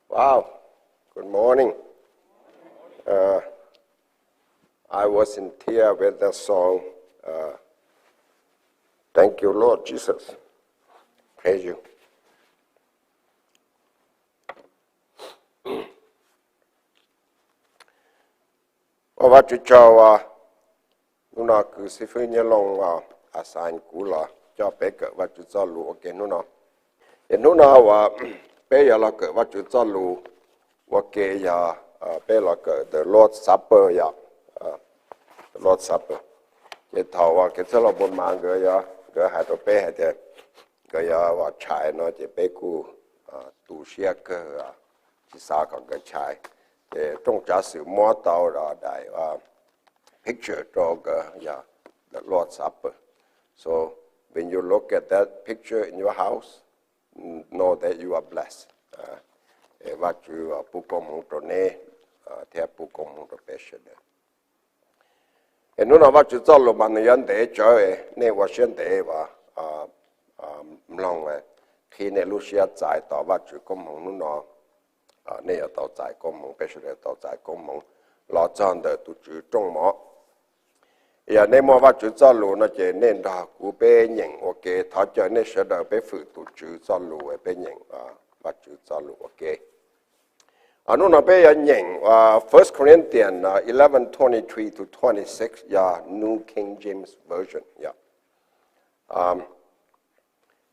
Wow, good morning. Uh, I was in tear with that song. Uh, thank you, Lord Jesus. Praise you. Ua Vajtswv tsaug, hnub no kws xib fwb Nyiaj Looj assign kuv los coj peb kawm Vajtswv txoj lus ua ke hnub no. Es hnub no uas peb yuav los kawm Vajtswv txoj lus ua ke yog peb los kawm the Lord's Supper yom, the Lord's Supper. Ces thaum uas kev txhaj los npus mas nkawd, nkawd hais rau peb hais tias nkawd yuav ua tshais no ces peb kuj tu siab kawg, tsis xav kom nkawd tshais. Ces rooj tsav xwm muab tau daim picture rau nkawd yog the Lord's Supper. So when you look at that picture in your house, know that you are blessed. Vajtswv pub koob hmoov rau neb thiab pub koob hmoov rau peb sawv daws. Es hnub no Vajtswv txoj lus mas nws yuav ntev tsawv, nej ua siab ntev uas mloog, qhib nej lub siab txais tos Vajtswv koob hmoov hnub no. Nej yuav tau txais koob hmoov, peb sawv daws tau txais koob hmoov los txog ntawm tus Tswv rooj mov. Yog nej muaj Vajtswv txoj lus no ces nej nrog kuv peb nyeem ua ke. Thov caw nej sawv daws peb fwm tus Tswv txoj lus, peb nyeem Vajtswv txoj lus ua ke. Hnub no peb yuav nyeem First Corinthians eleven twenty three to twenty six, yog New King James Version.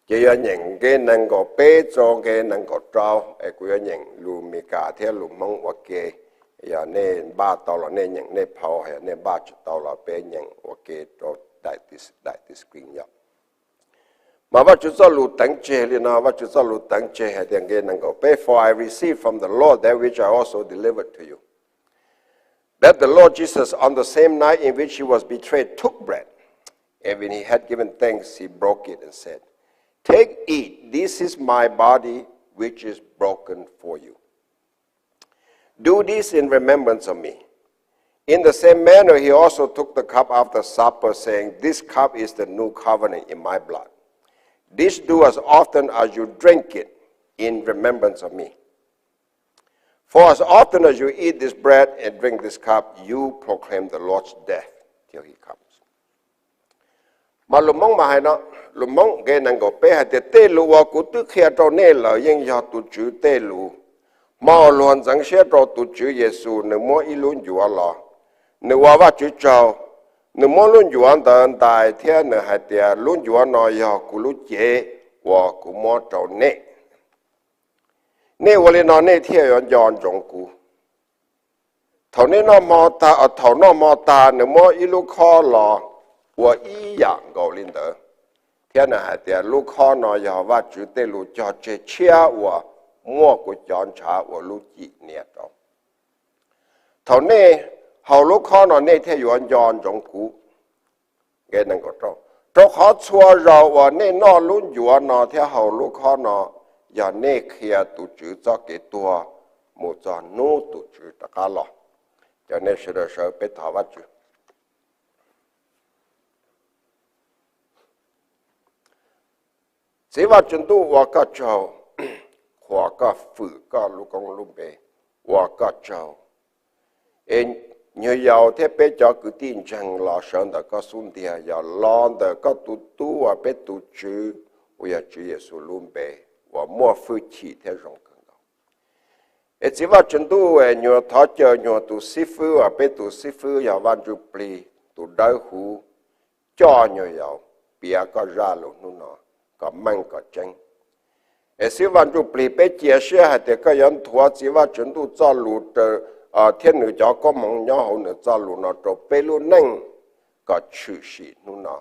Ces yuav nyeem nqe nees nkaum peb txog nqe nees nkaum rau, es kuv yuav nyeem lus Mis Kas thiab lus Hmoob ua ke. Yog nej npaj tau los nej nyeem nej phau, yog nej npaj tsis tau los peb nyeem ua ke rau daim screen yom. Mas Vajtswv txoj lus teev tseg li no, Vajtswv txoj lus teev tseg hais tias nqe nees nkaum peb, For I received from the Lord that which I also delivered to you, that the Lord Jesus, on the same night in which he was betrayed, took bread, and when he had given thanks, he broke it and said, Take, eat, this is my body, which is broken for you. Do this in remembrance of me. In the same manner, he also took the cup after supper, saying, This cup is the new covenant in my blood. This do as often as you drink it in remembrance of me. For as often as you eat this bread and drink this cup, you proclaim the Lord's death till he comes. Mas lus Hmoob mas hais no, lus Hmoob nqe nees nkaum peb hais tias, Tej lus uas kuv twb qhia rau nej lawm yeej yog tus Tswv tej lus. Hmo uas luag ntxeev siab rau tus Tswv Yexus, nws muab ib lub ncuav los, nws ua Vajtswv tsaug, nws muab lub ncuav ntawd ntais thiab nws hais tias, Lub ncuav no yog kuv lub cev uas kuv muab rau nej. Nej ua li no nej thiaj yuav nco ntsoov kuv. Thaum nej noj hmo tag, thaum noj hmo tag nws muab ib lub khob los ua ib yam nkaus li ntawd, thiab nws hais tias, Lub khob no yog Vajtswv tej lus cog tseg tshiab uas muaj kuv cov ntshav ua lub cim nias rau. Thaum nej haus lub khob no nej thiaj yuav nco ntsoov kuv. Rau qhov txhua zaus uas nej noj lub ncuav no thiab haus lub khob no, yog nej qhia tus Tswv txoj kev tuag mus txog hnub tus Tswv rov qab los. Cov nej sawv daws sawv peb thov Vajtswv. Txiv Vajtswv Ntuj, ua koj tsaug, qhuas koj, fwm koj lub koob lub npe, ua koj tsaug. Es nyuag yaus thiab peb cov kwv tij ntseeg los sawv ntawm koj xub ntiag, yog los ntawm koj tus tub uas peb tus Tswv, uas yog Tswv Yexus lub npe, uas muaj hwj chim thiab zoo kawg nkaus. Es Txiv Vajtswv Ntuj, nyuag thov caw nyuag tus xib fwb uas peb tus xib fwb yog Vaj Ntsuj Plig tus dawb huv coj nyuag yaus piav koj zaj lus hnub no kom meej kom tseeb. Es xib Vaj Ntsuj Plig, peb cia siab hais tias koj yuav nthuav Txiv Vajtswv Ntuj txoj lus thiab nws cov koob hmoov nyob hauv nws txoj lus no rau peb lub neej kom tshwm sim hnub no.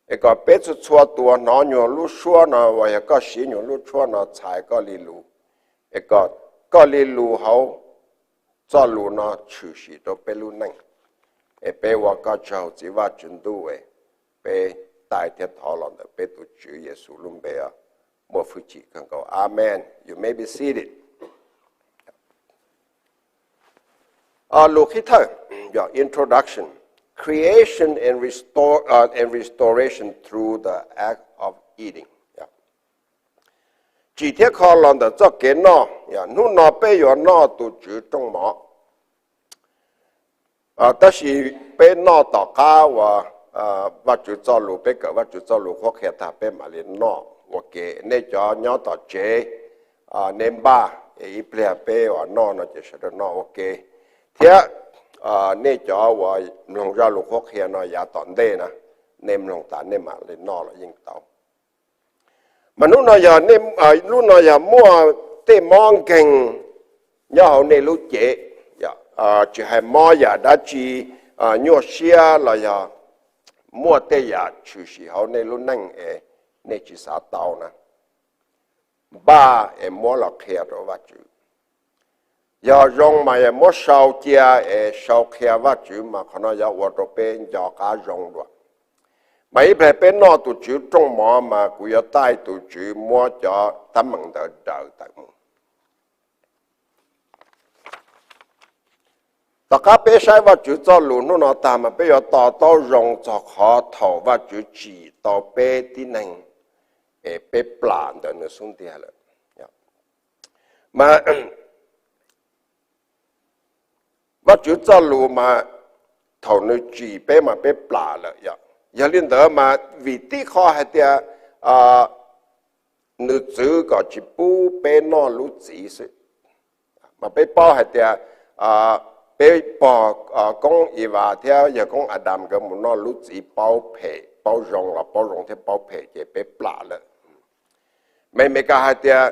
Es kom peb txhua txhua tus hnov nyuag lub suab no uas yog koj siv nyuag lub suab no txhais koj li lus, es kom koj li lus hauv txoj lus no tshwm sim rau peb lub neej. Es peb ua koj tsaug Txiv Vajtswv Ntuj, peb taij thiab thov los ntawm peb tus Tswv Yexus lub npe, muaj hwj chim kawg nkaus. Amen. You may be seated. Lus qhib thawj, introduction, creation and restore, uh, and restoration through the act of eating. tsim thiab kho los ntawm txoj kev noj. Hnub no peb yuav noj tus Tswv rooj mov. Tab sis peb noj tom qab uas Vajtswv txoj lus, peb kawm Vajtswv txoj lus qhuab qhia tag peb mam li noj ua ke. Nej cov nyob tom tsev, nej npaj, ib pliag peb uas noj no ces sawv daws noj ua ke. Thiab nej cov uas mloog zaj lus qhuab qhia no yav tom ntej na, nej mloog tas nej mam li noj los yeej tau. Mas hnub no yog, hnub no yog muaj tej mob nkeeg nyob hauv nej lub cev, tsis hais mob yam dab tsi, nyuaj siab los yog muaj tej yam tshwm sim hauv nej lub neej es nej tsis xav tau na, npaj es muab los qhia rau Vajtswv. Yog zoo mas yog muab sau cia es sau qhia Vajtswv mas qhov no yuav ua rau peb nco qab zoo dua. Mas ib pliag peb noj tus Tswv rooj mov mas kuv yuav taij tus Tswv muab cov teeb meem ntawd daws tawm mus. Tom qab peb saib Vajtswv txoj lus hnub no tag mas peb yuav to taub zoo txog qhov thaum Vajtswv tsim tau peb tib neeg es peb plam ntawm nws xub ntiag lawm. Mas Vajtswv txoj lus mas thaum nws tsim peb mas peb plam lawm. Yog li ntawd mas vim tib qho hais tias nws txwv kom tsis pub peb noj lub txiv xwb. Mas peb paub hais tias peb pog koob Evas thiab yawg koob Adas nkawd mus noj lub txiv paub phem paub zoo los paub zoo thiab paub phem ces peb plam lawm. Meskas hais tias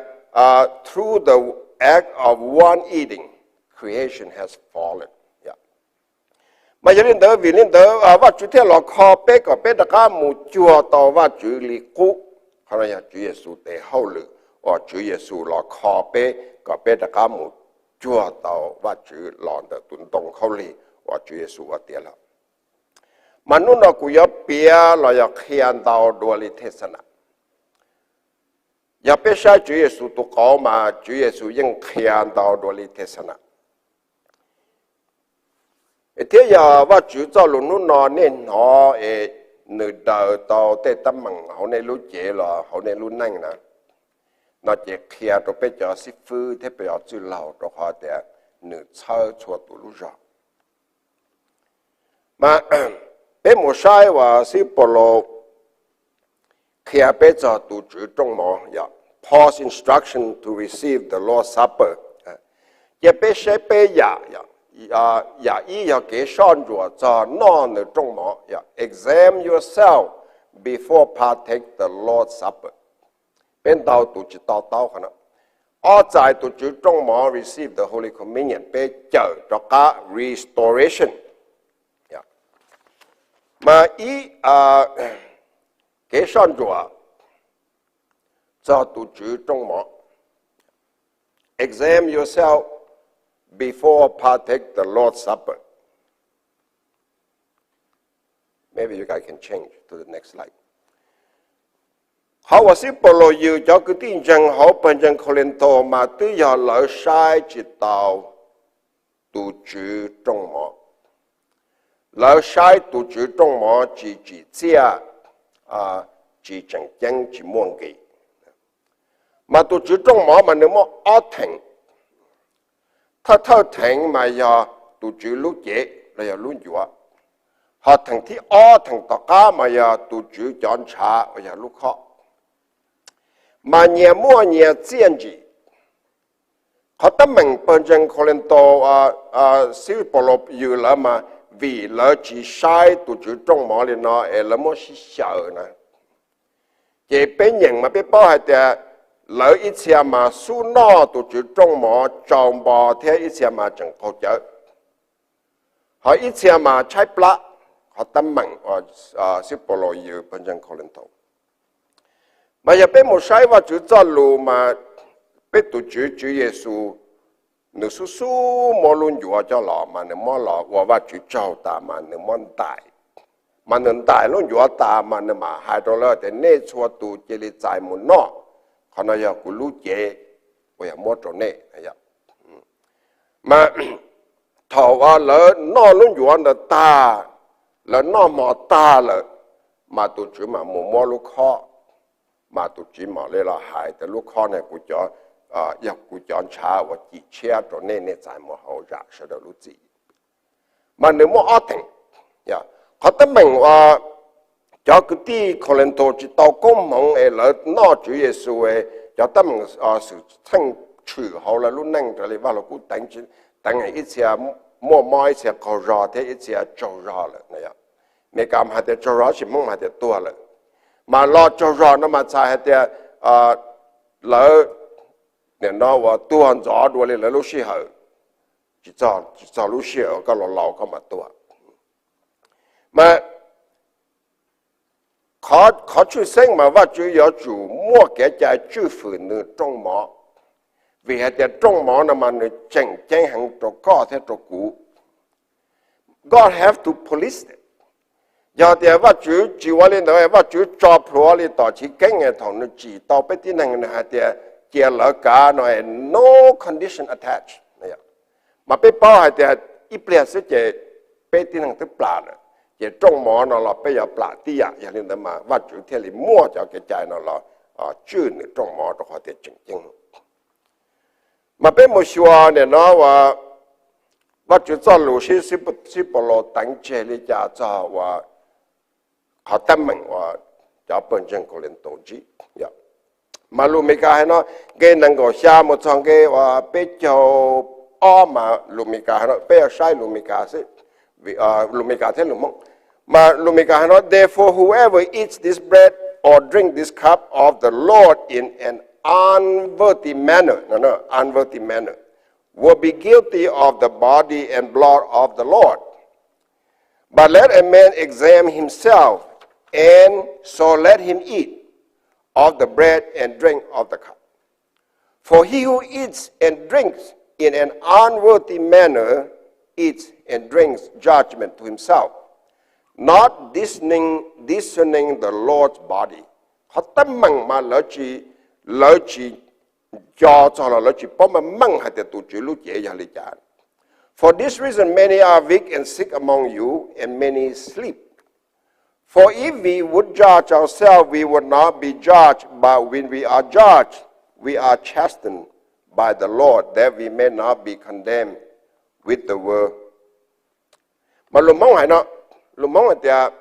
through the act of one eating, creation has fallen. Mas yog li ntawd, vim li ntawd Vajtswv thiaj los kho peb kom peb rov qab mus cuag tau Vajtswv li qub. Qhov no yog Tswv Yexus tes hauj lwm uas Tswv Yexus los kho peb kom peb rov qab mus cuag tau Vajtswv los ntawm tus ntoo khaub lig uas Tswv Yexus ua tiav lawm. Mas hnub no kuv yuav piav los yog qhia ntau dua li tej xas nas. Yog peb saib Tswv Yexus tus qauv mas Tswv Yexus yeej qhia ntau dua li tej xas nas. Thiab yog Vajtswv txoj lus hnub no nej hnov es nws daws tau tej teeb meem hauv nej lub cev los hauv nej lub neej na, no ces qhia rau peb cov xib fwb thiab peb cov txwj laug rau qhov tias nws txhawb txhua tus lub zog. Mas peb mus saib uas xib Paulus qhia peb txog tus Tswv rooj mov, Paul's instruction to receive the Lord's Supper. Cia peb saib peb yam, yam ib yog kev soj ntsuam txog noj nws rooj mov, examine yourself before partake the Lord's Supper. Peb ntau tus tsis to taub qhov no. Ob, txais tus Tswv rooj mov, receive the Holy Communion, peb cawm rov qab, restoration. Mas ib, kev soj ntsuam txog tus Tswv rooj mov, examine yourself before partake the Lord's Supper. Qhov uas xib Paulus yws cov kwv tij ntseeg hauv pawg ntseeg Khauleetaus mas twb yog lawv saib tsis taus tus Tswv rooj mov. Lawv saib tus Tswv rooj mov tsis tsim txiaj, tsis tseem ceeb, tsis muaj nqis. Mas tus Tswv rooj mov mas nws muaj ob theem. Thawj thawj theem mas yog tus Tswv lub cev los yog lub ncuav. Ho theem thib ob, theem tom qab mas yog tus Tswv cov ntshav uas yog lub khob. Mas nyias muaj nyias txiaj ntsim. Qhov teeb meem pawg ntseeg Khauleetaus, xib Paulus yws lawv mas vim lawv tsis saib tus Tswv rooj mov li no es lawv muab sib xyaws na. Ces peb nyeem mas peb paub hais tias lawv ib txhia mas xub noj tus Tswv rooj mov tsau npo thiab ib txhia mas tseem qaug cawv. Ho ib txhia mas tshaib plab. Qhov teeb meem xib Paulus yws pawg ntseeg Khauleetaus. Mas yog peb mus saib Vajtswv txoj lus mas peb tus Tswv, Tswv Yexus, nws xub xub muab lub ncuav coj los mas nws muab los ua Vajtswv tsaug tas mas nws muab ntais. Mas nws ntais lub ncuav tas mas nws mam hais rau lawv tias nej txhua tus cia li txais mus noj, qhov no yog kuv lub cev uas yog muab rau nej. Mas thaum lawv noj lub ncuav ntawd tag, lawv noj hmo tag lawm, mas tus Tswv mam mus muab lub khob, Mas tus Tswv mam li los hais tias lub khob no yog kuv cov ntshav uas cim tshiab rau nej, nej txais mus haus zam sawv daws lub txim. Mas nws muaj ob theem. Qhov teeb meem uas cov kwv tij Khauletos tsis tau koob hmoov es lawv noj Tswv Yexus, cov teeb meem xwm txheej tshwm hauv lawv lub neej raws li Vaj Lug Kub teev, teev ib txhia muaj mob, ib txhia qaug zog thiab ib txhia tsaug zog lawm. Meskas mas hais tias tsaug zog, tab sis Hmoob mas hais tias tuag lawm. Mas los tsaug zog no mas txhais hais tias lawv nim no uas tuag ntxov dua li lawv lub sij hawm, tsis txog lub sij hawm koj los laus koj mam tuag. Mas qhov tshwj xeeb mas Vajtswv yuav tsum muaj kev cai tswj fwm nws rooj mov, vim hais tias rooj mov no mas nws tseem ceeb heev rau koj thiab rau kuv. God have to police it. Yog tias Vajtswv tsis ua li ntawd, Vajtswv tso plhuav li tom chiv keeb thaum nws tsim tau peb tib neeg, nws hais tias cia lawv kav no, no condition attached. Mas peb paub hais tias ib pliag xwb ces peb tib neeg twb plam lawm, ces rooj mov no los peb yuav plam tib yam. Yog li ntawd mas Vajtswv thiaj li muaj cov kev cai no los tswj nws rooj mov rau qhov tias tseem ceeb. Mas peb mus xyuas nim no uas Vajtswv txoj lus sib, sib Paulus teev tseg li cas txog uas qhov teeb meem uas cov pawg ntseeg Khauletos ntsib. Mas lus Meskas hais no, nqe nees nkaum xya mus txog nqe uas peb caug ob mas lus Meskas hais no, peb yuav saib lus Meskas xwb, lus Meskas thiab lus Hmoob. Mas lus Meskas hais no, therefore whoever eats this bread or drink this cup of the Lord in an unworthy manner, unworthy manner, will be guilty of the body and blood of the Lord. But let a man examine himself, and so let him eat of the bread and drink of the cup. For he who eats and drinks in an unworthy manner eats and drinks judgment to himself, not discerning, discerning the Lord's body. Qhov teeb meem mas lawv tsis, lawv tsis nco txog los lawv tsis paub meej meej hais tias tus Tswv lub cev yog li cas. For this reason many are weak and sick among you, and many sleep. For if we would judge ourselves, we would not be judged, but when we are judged, we are chastened by the Lord, that we may not be condemned with the world. Mas lus Hmoob hais no, lus Hmoob hais tias,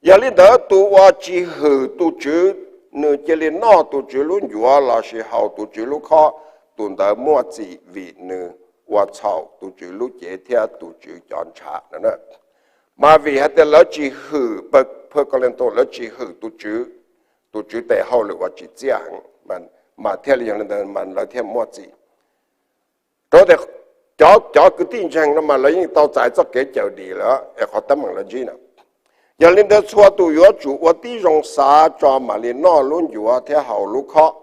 yog li ntawd tus uas tsis hwm tus Tswv, nws cia li noj tus Tswv lub ncuav lossis haus tus Tswv lub khob, tus ntawd muaj txim vim nws ua txhaum tus Tswv lub cev thiab tus Tswv cov ntshav no. Mas vim hais tias lawv tsis hwm, pawg Khauletos lawv tsis hwm tus Tswv, tus Tswv tes hauj lwm uas tsim txiaj heev, mas thiaj li yog li ntawd mas lawv thiaj muaj txim. Rau tias cov, cov kwv tij ntseeg no mas lawv yeej tau txais txoj kev cawm dim lawm es qhov teeb meem lawv ntsib na. Yog li ntawd txhua tus yuav tsum ua tib zoo xav tso mam li noj lub ncuav thiab haus lub khob,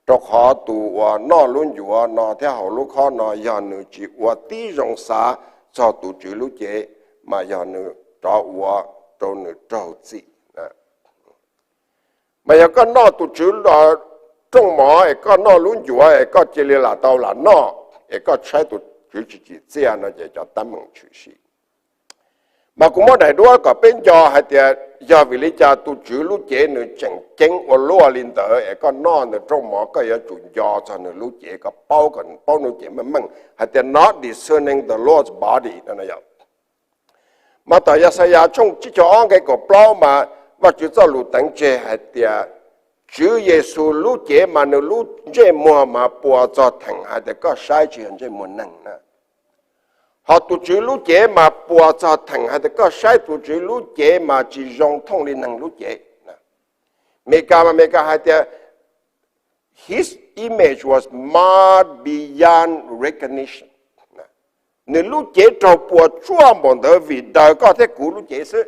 rau qhov tus uas noj lub ncuav no thiab haus lub khob no yog nws tsis ua tib zoo xav txog tus Tswv lub cev, mas yog nws rov ua rau nws raug txim. Mas yog koj noj tus Tswv rooj mov es koj noj lub ncuav es koj cia li lam tau lam noj es koj tshaib tus Tswv tsis tsim txiaj no ces cov teeb meem tshwm sim. Mas kuv muab daim duab kom peb nco hais tias yog vim li cas tus Tswv lub cev nws tseem ceeb ua luaj li ntawd es koj noj nws rooj mov koj yuav tsum nco txog nws lub cev, kom paub, kom paub nws cev meej meej hais tias not discerning the Lord's body no. Mas tom Yaxayas tshooj tsib caug ob nqe kaum plaub mas Vajtswv txoj lus teev tseg hais tias Tswv Yexus lub cev mas nws lub ntsej muag mas puas txog theem hais tias koj saib tsis yog ntsej muag neeg na. Ho tus Tswv lub cev mas puas txog theem hais tias koj saib tus Tswv lub cev mas tsis zoo thooj li neeg lub cev. Meskas mas Meskas hais tias his image was marred beyond recognition. Nws lub cev raug puas tsuaj npaum ntawd vim daws koj thiab kuv lub cev xwb.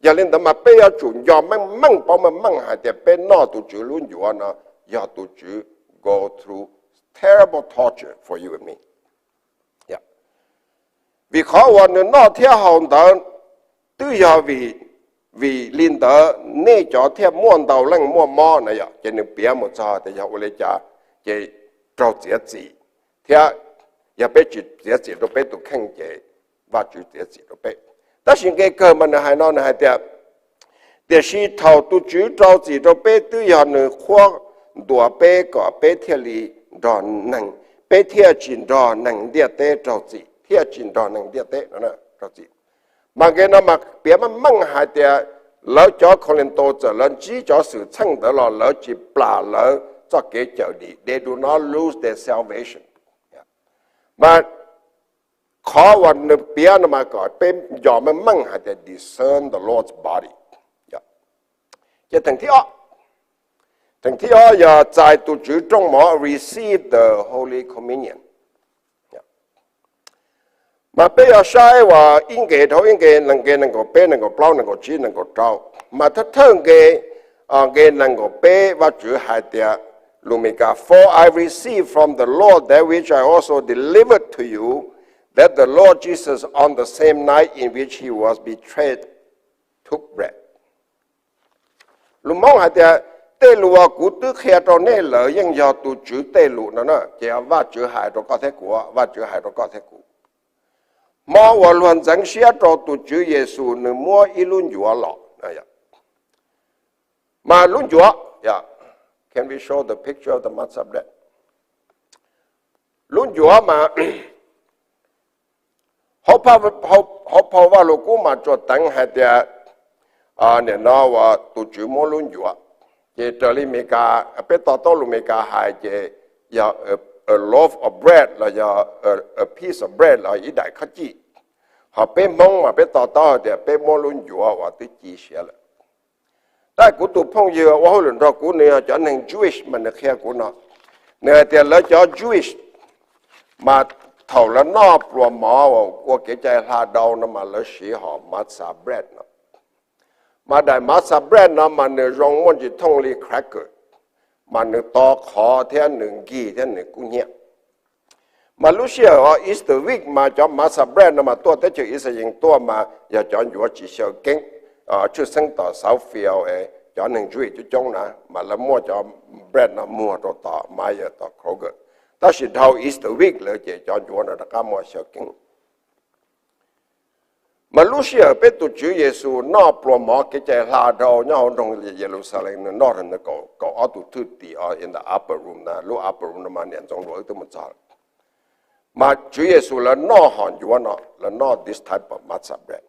Yog li ntawd mas peb yuav tsum nco meej meej paub meej meej hais tias peb noj tus Tswv lub ncuav no yog tus Tswv go through terrible torture for you and me. Vim qhov uas nws noj thiab haus ntawd twb yog vim, vim li ntawd nej cov thiaj muaj ntau leej muaj mob na yom. Ces nws piav mus txog tias yog ua li cas ces raug txiav txim, thiab yog peb tsis txiav txim rau peb tus kheej ces Vajtswv txiav txim rau peb. Tab sis nqe kawg mas nws hais no, nws hais tias Tiam sis thaum tus Tswv rau txim rau peb twb yog nws qhuab ntuas peb kom peb thiaj li nrog neeg, peb thiaj tsis nrog neeg ntiaj teb raug txim, thiaj tsis nrog neeg ntiaj teb raug txim. Mas nqe no mas piav meej meej hais tias lawv cov Khos Lis Ntos txawm lawv ntsib cov xwm txheej ntawd los lawv tsis plam lawv txoj kev cawm dim, they do not lose their salvation. Mas qhov uas nws piav no mas kom peb nco meej meej hais tias discern the Lord's body. Ces theem thib ob, theem thib ob yog txais tus Tswv rooj mov, receive the Holy Communion. Mas peb yuav saib uas ib nqe dhau ib nqe, nqe nees nkaum peb, nees nkaum plaub, nees nkaum tsib, nees nkaum rau. Mas thawj thawj nqe, nqe nees nkaum peb Vajtswv hais tias, lus Meskas, For I received from the Lord that which I also delivered to you, that the Lord Jesus, on the same night in which he was betrayed, took bread. Lus Hmoob hais tias, tej lus uas kuv twb qhia rau nej lawm yeej yog tus Tswv tej lus no na, ces Vajtswv hais rau koj thiab kuv, Vajtswv hais rau koj thiab kuv. Hmo uas luag ntxeev siab rau tus Tswv Yexus nws muab ib lub ncuav los. Mas lub ncuav, can we show the picture of the matzah bread? Lub ncuav mas hauv phau Vaj Lug Kub mas tsuas teev hais tias, nim no uas tus Tswv muab lub ncuav, ces raws li Meskas, peb to taub lus Meskas hais ces yog a loaf of bread los yog a piece of bread los ib daim khaub cij. Ho peb Hmoob mas peb to taub hais tias peb muab lub ncuav uas twb ci siav lawm. Tab kuv tus phooj ywg ua hauj lwm nrog kuv nws yog cov neeg Jewish mas nws qhia kuv no, nws hais tias lawv cov Jewish mas thaum lawv noj pluas mov uas ua kev cai hla dhau no mas lawv siv hom matzah bread no. Mas daim matzah bread no mas nws zoo muaj ntsis thooj li cracker, mas nws to qhov thiab nws nkig thiab nws kub hnyiab. Mas lub sij hawm Easter week mas cov matzah bread no mas tuaj teb chaws Yixalayees tuaj mas yog cov ncuav tsis xyaw keeb, tshwj xeeb tom Southfield, cov neeg Jewish coob coob na mas lawv muaj cov bread no muag rau tom Meijer tom Kroger. Tab sis dhau Easter week lawm ces cov ncuav no rov qab muaj xyaw keeb. Mas lub sij hawm peb tus Tswv Yexus noj pluas mov kev cai hla dhau nyob hauv nroog Yeluxalees, nws noj nws kaum ob tug thwj tim in the upper room na, lub upper room no mas niam Ntxoov Luam wb twb mus txog lawm. Mas Tswv Yexus lawv noj hom ncuav no, lawv noj this type of matzah bread.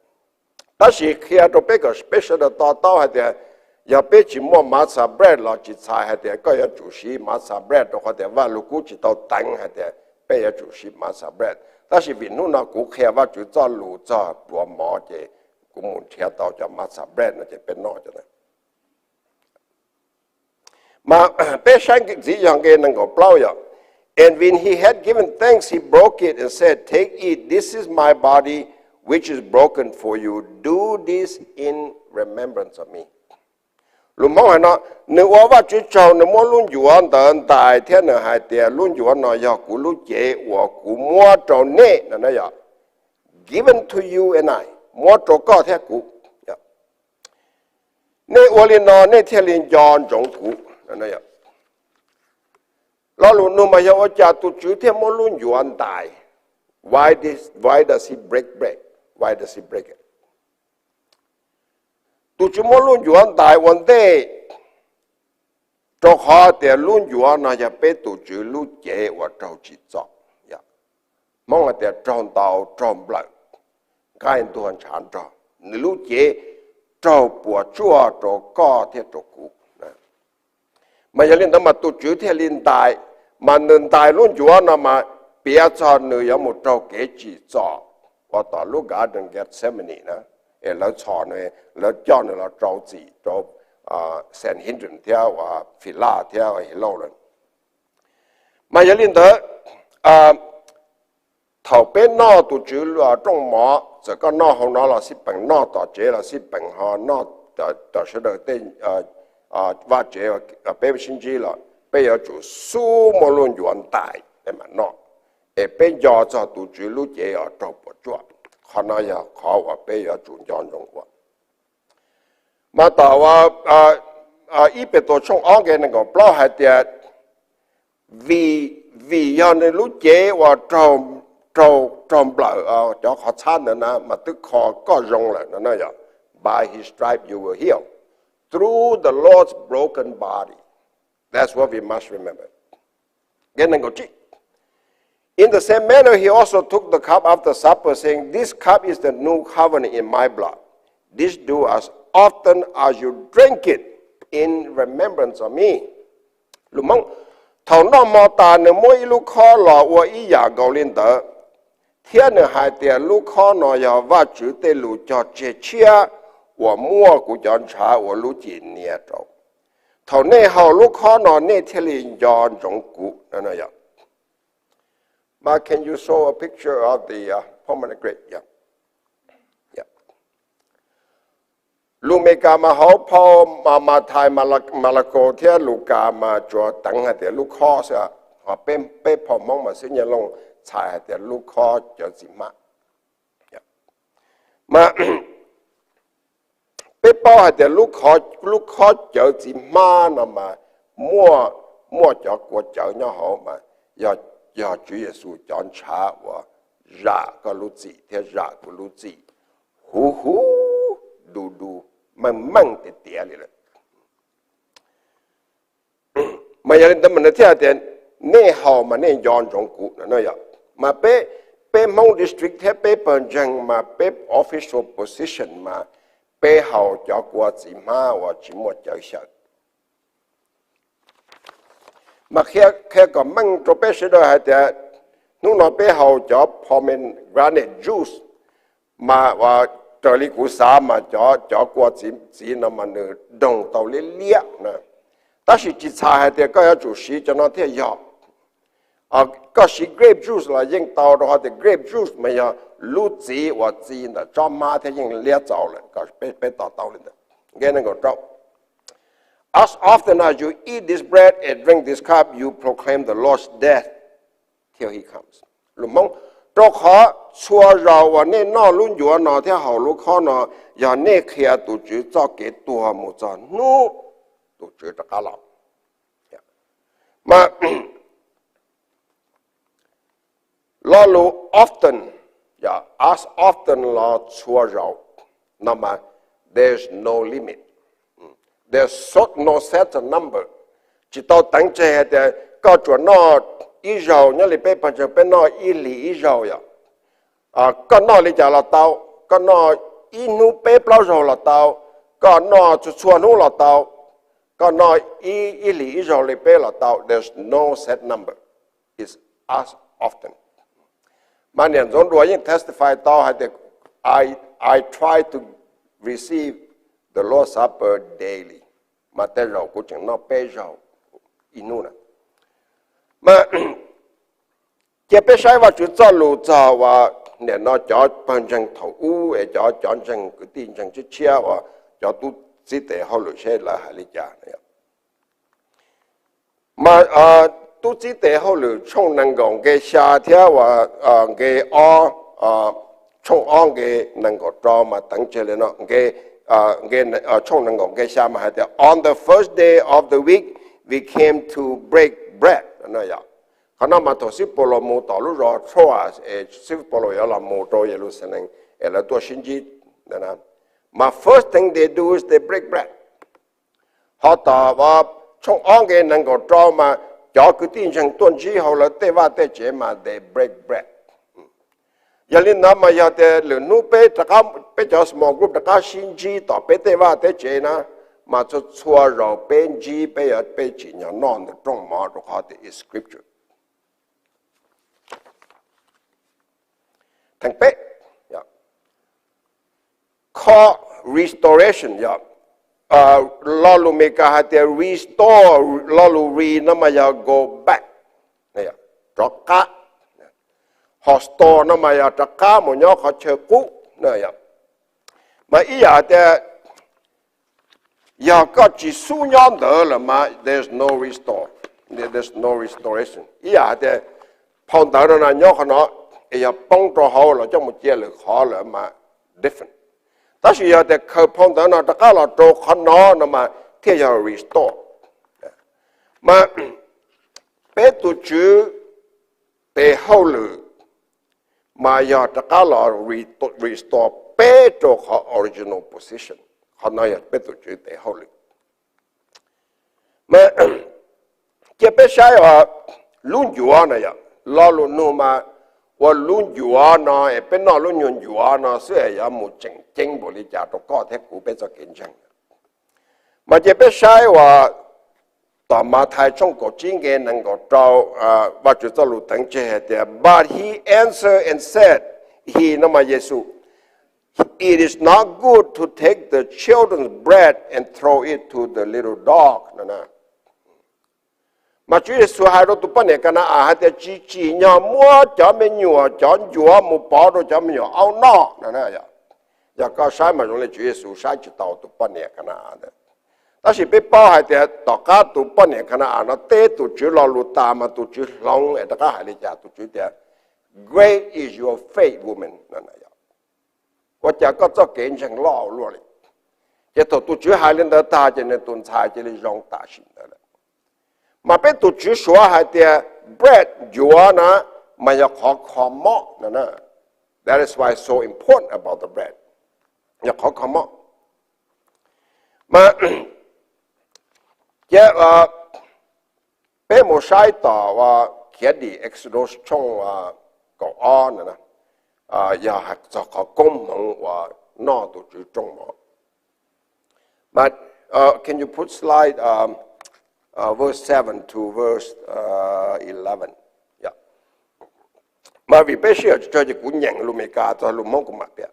Tab sis qhia rau peb kom peb sawv daws to taub hais tias yog peb tsis muaj matzah bread los tsis txhais hais tias koj yuav tsum siv matzah bread, rau qhov tias Vaj Lug Kub tsis tau teev hais tias peb yuav tsum siv matzah bread. Tab sis vim hnub no kuv qhia Vajtswv txoj lus txog pluas mov ces kuv mus nrhiav tau cov matzah bread no ces peb noj cov ntawd. Mas peb saib ntxiv yog nqe nees nkaum plaub yog, And when he had given thanks, he broke it and said, Take, eat, this is my body, which is broken for you. Do this in remembrance of me. Lus Hmoob hais no, nws ua Vajtswv tsaug, nws muab lub ncuav ntawd ntais thiab nws hais tias, Lub ncuav no yog kuv lub cev uas kuv muab rau nej no, yog given to you and I, muab rau koj thiab kuv. Nej ua li no nej thiaj li nco ntsoov kuv. Lo lus nug mas yog ua cas tus Tswv thiaj muab lub ncuav ntais? Why, why does he break bread? Why does he break it? Tus Tswv muab lub ncuav ntais ua ntej, rau qhov tias lub ncuav no yog peb tus Tswv lub cev uas raug tsim txom. Hmoob hais tias raug ntaus raug nplawm, nqaij ntuag ntshav nrog, nws lub cev raug puas tsuaj rau koj thiab rau kuv. Mas yog li ntawd mas tus Tswv thiaj li ntais, mas nws ntais lub ncuav no mas piav txog nws yuav mus raug kev tsim txom uas tom lub garden Gethsemane na, es lawv txhom nws, lawv coj nws los rau txim rau Sanhedrin thiab uas Philaj thiab Helauj lawm. Mas yog li ntawd, thaum peb noj tus Tswv rooj mov, txawm koj noj hauv no los xij peem, noj tom tsev los xij peem, ho noj tom sawv daws tej vaj tsev peb sib ntsib los, peb yuav tsum xub muab lub ncuav ntais peb mam noj, es peb nco txog tus Tswv lub cev uas raug puas tsuaj. Qhov no yog qhov uas peb yuav tsum nco ntsoov ua. Mas tom ib Petus tshooj ob nqe nees nkaum plaub hais tias, vim, vim yog nws lub cev uas raug nplawm, cov qhov txhab ntawd na mas twb kho koj zoo lawm no na, yog by his stripe you were healed. through the Lord's broken body. That's what we must remember. Nqe nees nkaum tsib. In the same manner, he also took the cup after supper, saying, This cup is the new covenant in my blood. This do as often as you drink it in remembrance of me. Lus Hmoob: Thaum noj hmo tas nws muab ib lub khob los ua ib yam nkaus li ntawd, thiab nws hais tias, Lub khob no yog Vajtswv tej lus cog tseg tshiab uas muaj kuv cov ntshav ua lub cim nias rau. Thaum nej haus lub khob no nej thiaj li nco ntsoov kuv. But can you show a picture of the uh, pomegranate? Yeah. Yeah. Lus Mes Kas mas hauv phau Mathais, Malakaus thiab Lukas mas tsuas teev hais tias lub khob xwb, ho peb phau Hmoob mas xib nyaj looj txhais hais tias lub khob cawv txiv hmab. Mas peb paub hais tias lub khob cawv txiv hmab no mas muaj, muaj cov kua cawv nyob hauv mas yog, yog Tswv Yexus cov ntshav uas zam koj lub txim thiab zam kuv lub txim huv huv, du du, meej meej tiag tiag li lawm. Mas yog li ntawd mas nws thiaj hais tias nej haus mas nej nco ntsoov kuv no yom. Mas peb, peb Hmoob district thiab peb pawg ntseeg mas peb official position mas peb haus cov kua txiv hmab uas tsis muaj cawv xyaw. Mas qhia kom meej rau peb sawv daws hais tias hnub no peb haus cov pomegranate juice, mas raws li kuv xav mas cov, cov kua txiv no mas nws doog tau liab liab na. Tab sis tsis txhais hais tias koj yuav tsum siv cov no thiaj yog. Koj siv grape juice los yeej tau, rau qhov tias grape juice mas yog lub txiv uas txi ntawm tsob hmab thiab yeej liab txaus lawm, peb to taub li ntawd. Nqe nees nkaum rau: As often as you eat this bread and drink this cup, you proclaim the Lord's death till he comes. Lus Hmoob: Rau qhov txhua zaus uas nej noj lub ncuav no thiab haus lub khob no, yog nej qhia tus Tswv txoj kev tuag mus txog hnub tus Tswv rov qab los. Mas lo lus often, as often los txhua zaus no mas there's no limit, there's no set a number. Tsis tau teev tseg hais tias koj tsuas noj ib zaug, nyob li peb pawg ntseeg peb noj ib hlis ib zaug yom. Koj noj li cas los tau, koj noj ib hnub peb plaub zaug los tau, koj noj txhua txhua hnub los tau, koj noj ib, ib hlis ib zaug li peb los tau, there's no set number, it's as often. Mas niam Ntxoov Duas yeej testify tau hais tias, I, I try to receive the Lord's Supper daily. Mas tej zaum kuv tseem noj peb zaug ib hnub na. Mas cia peb saib Vajtswv txoj lus txog uas nim no cov pawg ntseeg thaum ub es cov, cov ntseeg kwv tij ntseeg tshiab tshiab uas cov tub txib tes hauj lwm seb lawv hais li cas. Mas tub txib tes hauj lwm tshooj nees nkaum nqe xya thiab uas nqe ob, tshooj ob nqe nees nkaum rau mas teev tseg li no. Nqe, nqe, tshooj nees nkaum nqe xya mas hais tias, On the first day of the week we came to break bread. Qhov no mas thaum xib Paulus mus tom lub zos Troas es xib Paulus yuav los mus rau Yeluxalees es lawv tuaj sib ntsib. Mas first thing they do is they break bread. Ho tom tshooj ob nqe nees nkaum rau mas cov kwv tij ntseeg tuaj ntsib hauv lawv tej vaj tej tsev mas they break bread. Yog li ntawd mas yog tias lwm hnub peb rov qab, peb cov small group rov qab sib ntsib tom peb tej vaj tej tsev na, mas txhua txhua zaus peb ntsib peb yuav, peb tsim nyog noj ntawm rooj mov rau qhov tias it's scripture. Theem peb, kho restoration yog lo lus Mes Kas hais tias restore, lo lus re no mas yog go back, rov qab, ho store no mas yog rov qab mus nyob qhov chaw qub. Mas ib yam tias yog koj tsis xub nyob ntawd lawm mas there's no restore, there's no restoration. Ib yam hais tias phau ntawv no na nyob qhov no, es yog poob rau hauv los coj mus cia lwm qhov lawm mas different. Tab sis yog tias khaws phau ntawv no rov qab los rau qhov no no mas thiaj yog restore. Mas peb tus Tswv tes hauj lwm mas yog rov qab los restore peb rau qhov original position. Qhov no yog peb tus Tswv tes hauj lwm. Mas cia peb saib uas lub ncuav no yog lo lus nug mas, ua lub ncuav no es peb noj lub nyuag ncuav no xwb es yuav mus tseem ceeb npaum li cas rau koj thiab kuv peb txoj kev ntseeg? Mas cia peb saib uas tom Mathais tshooj kaum tsib nqe nees nkaum rau, Vajtswv txoj lus teev tseg hais tias, but he answered and said, he no mas Yexus, it is not good to take the children's bread and throw it to the little dog no. Mas Tswv Yexus hais rau tus poj niam Ka na-as hais tias tsis tsim nyog muab cov me nyuam cov ncuav mus pov rau cov me nyuam aub noj no. Yog koj saib mas zoo li Tswv Yexus saib tsis taus tus poj niam Ka na-as ntawd. Tab sis peb paub hais tias tom qab tus poj niam Ka na-as no teb tus Tswv lo lus tas mas tus Tswv hloov es rov qab hais li cas, tus Tswv tias, great is your faith, woman. Ua cas koj txoj kev ntseeg loj luaj li. Ces thaum tus Tswv hais li ntawd tag ces nws tus ntxhais cia li zoo tam sim ntawd lawm. Mas peb tus Tswv suav hais tias bread ncuav na mas yog qhov kho mob no. That is why it's so important about the bread. Yog qhov kho mob. Mas cia peb mus saib tom Khiav Dim Exodus tshooj kaum ob no, yog hais txog qhov koob hmoov uas noj tus Tswv rooj mov. Can you put slide verse seven to verse eleven? Mas vim peb sij hawm tsawg ces kuv nyeem lus Amelikas txog lus Hmoob kuv mam piav.